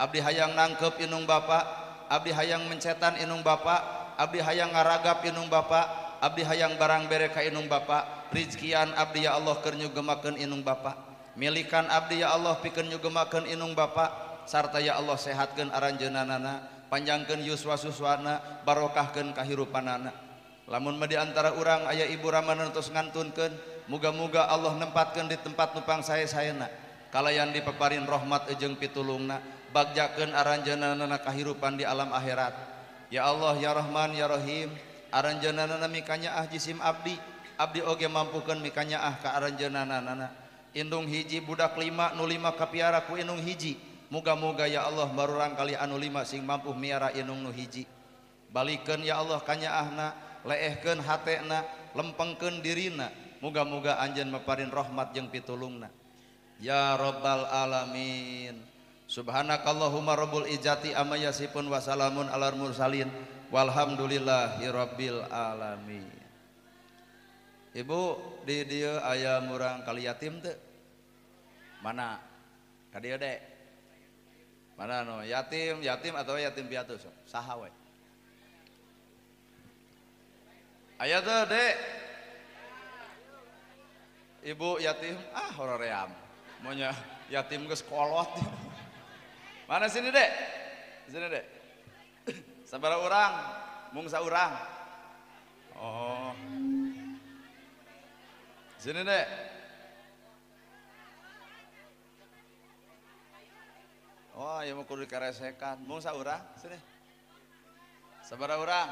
Speaker 1: abdi hayang nangkep inung bapa, abdi hayang mencetan inung bapa, abdi hayang ngaragap inung bapa, abdi hayang barang bere ka inung bapa. Rizkian abdi ya Allah keur nyugemakeun inung bapa, milikan abdi ya Allah pikeun nyugemakeun inung bapa, sarta ya Allah sehatkeun aranjeunanana, panjangkeun yuswa suswana, barokahkeun kahirupanana. Lamun mah di antara urang aya ibu ramana tos ngantunkeun, muga-muga Allah nempatkeun di tempat nu pangsae-saena, kalayan dipaparin rahmat jeung pitulungna, bagjakeun aranjeunanana kahirupan di alam akhirat. Ya Allah ya Rahman ya Rahim, aranjeunanana mikanyaah jisim abdi, abdi oge mampukeun mikanyaah ka aranjeunanana. Indung hiji budak lima nu lima kapiara ku indung hiji, muga-muga ya Allah barurang kali anu lima sing mampu miara indung nu hiji. Balikeun ya Allah kanyaahna, leehkeun hatena, lempengkeun dirina, muga-muga anjeun maparin rahmat jeung pitulungna. Ya Rabbal alamin. Subhanakallahumma rabbul izzati amma yasifun wa salamun alal mursalin walhamdulillahi rabbil alamin. Ibu di dieu aya murang kali yatim teu? Mana? Ka dieu Dek. Mana nu yatim, yatim atau yatim piatu sok. Saha we? Aya teu, Dek? Ibu yatim, ah hoream. Maunya yatim geus kolot. Mana sini, Dek? Sini, Dek. Sabaraha urang? Mung saurang. Oh. Sini, Dek. Oh, ya mau kudu dikaresekan. Mung saurang, sini. Sabaraha urang?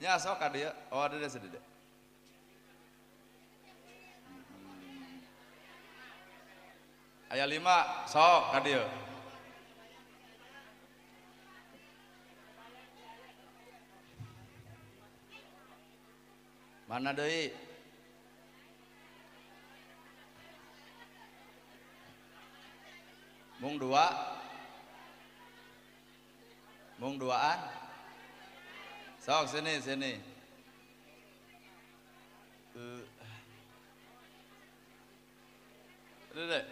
Speaker 1: Nya sok ka dieu. Oh, ada deh sini, Dek. Aya 5, sok ka dieu. Mana deui? Mung 2. Mung 2an. Sok sini sini. Dek.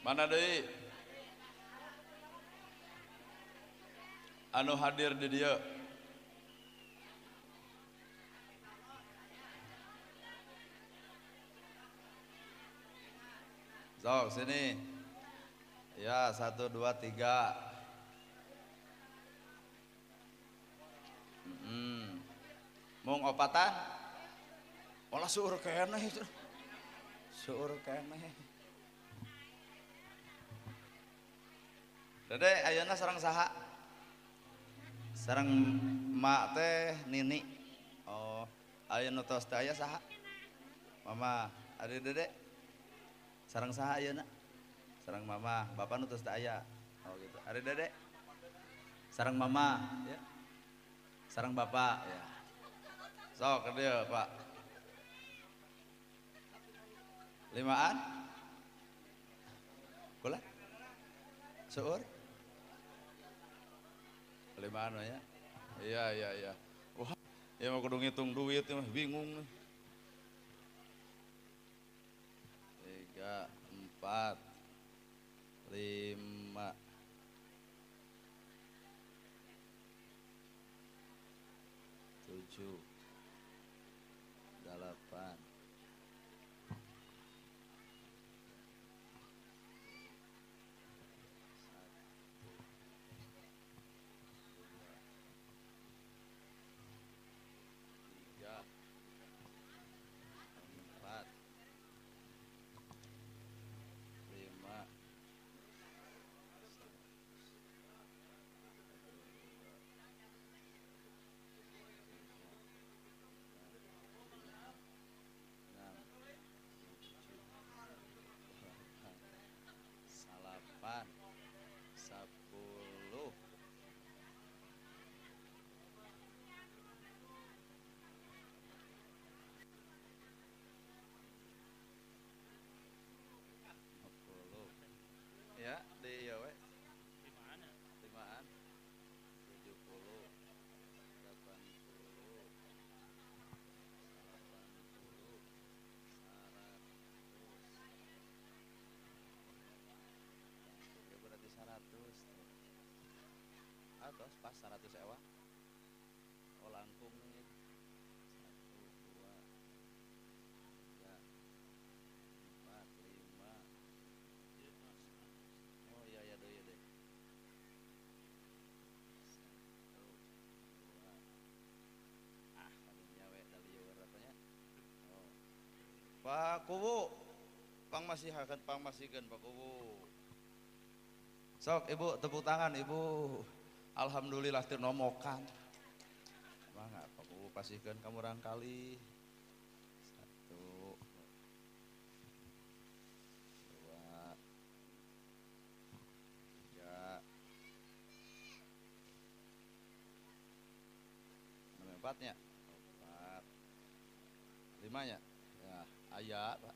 Speaker 1: Mana deui? Anu hadir di dieu. Sok sini. Ya, 1 2 3. Mung opatan? Olah seueur keneh itu. Seueur keneh. Dede ayeuna sareng saha? Sareng mak teh Nini. Oh, ayeuna tos teh aya saha? Mama, ari Dede? Sareng saha ayeuna? Sareng mama, bapak nu tos teu aya. Oh gitu. Ari Dede? Sareng mama, ya. Sareng bapak, ya. Sok ke dieu, Pak. 5an? Kula? Seueur? 5an ya. Iya, iya, iya. Wah, ya mau kudu ngitung duit mah bingung. 3, 4, 5. 7, 8. 1, 2, 3, 4, 5. 8, 10. Ya, di ieu we. 5an. 70, 80, 80, 100. Ya berarti 100. Atos pas 100 ewa. Oh langkung nih. 1, 2, 3, 4, 5. Oh iya iya deh deh. 1, 2. Ah, tadinya we dalieur apanya? Oh. Pak Kuwu, pangmasihakeun pangmasikeun Pak Kuwu. Sok Ibu tepuk tangan Ibu. Alhamdulillah teu nomokan. Mangga Pak Kuwu pasihkeun ka murang kali. 1, 2, 3, 4 nya, 4, 5 nya, ya, aya Pak.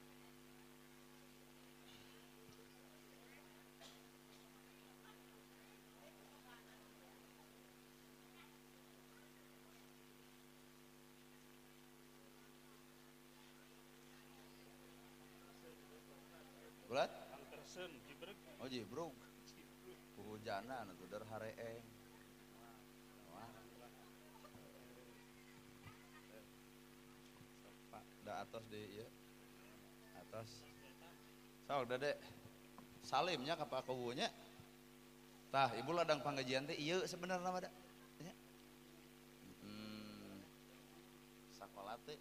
Speaker 1: Oh jibrug. Hujanan atuh der hareeng. Pak, da atos deui ieu. Atos. Sok Dede. Salimnya ka Pak Kuwu nya. Tah, ibu ladang pangajian teh ieu sebenarnya mah da. Nya. Sakola teh.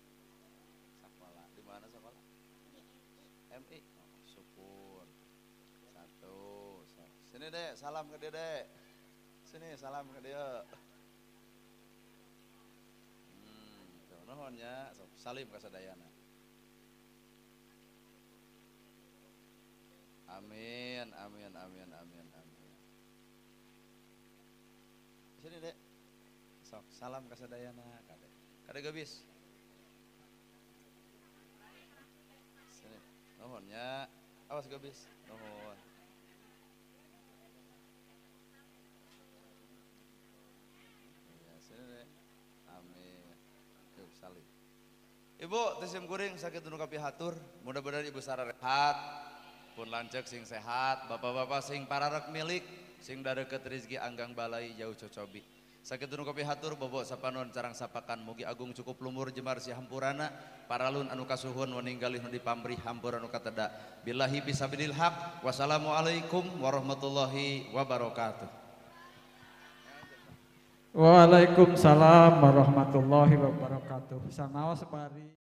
Speaker 1: Sakola di mana sakola? MI. Oh, syukur. Satu. Sini Dek, salam ke Dede. Sini salam ke dia. Tuh nuhun nya, sok salim ka sadayana. Amin, amin, amin, amin, amin. Sini Dek. Sok salam ka sadayana kade. Kade geubis. Sini. Nuhun nya. Awas geubis. Nuhun. Iya, sini Dek. Amin. Yuk salim. Ibu teh sim kuring sakit nu kapihatur, mudah-mudahan ibu sararehat, pun lanceuk sing sehat, bapak-bapak sing pararek milik, sing dareukeut rezeki anggang balai jauh cocobi. Sakitu nu kapihatur bobo sapanon carang sapakan mugi agung cukup lumur jemar si hampurana paralun anu kasuhun waninggalih nu dipamrih hampura nu kateda. Billahi fisabilil haq. Wassalamualaikum warahmatullahi wabarakatuh.
Speaker 3: Waalaikumsalam warahmatullahi wabarakatuh. Sanaos bari.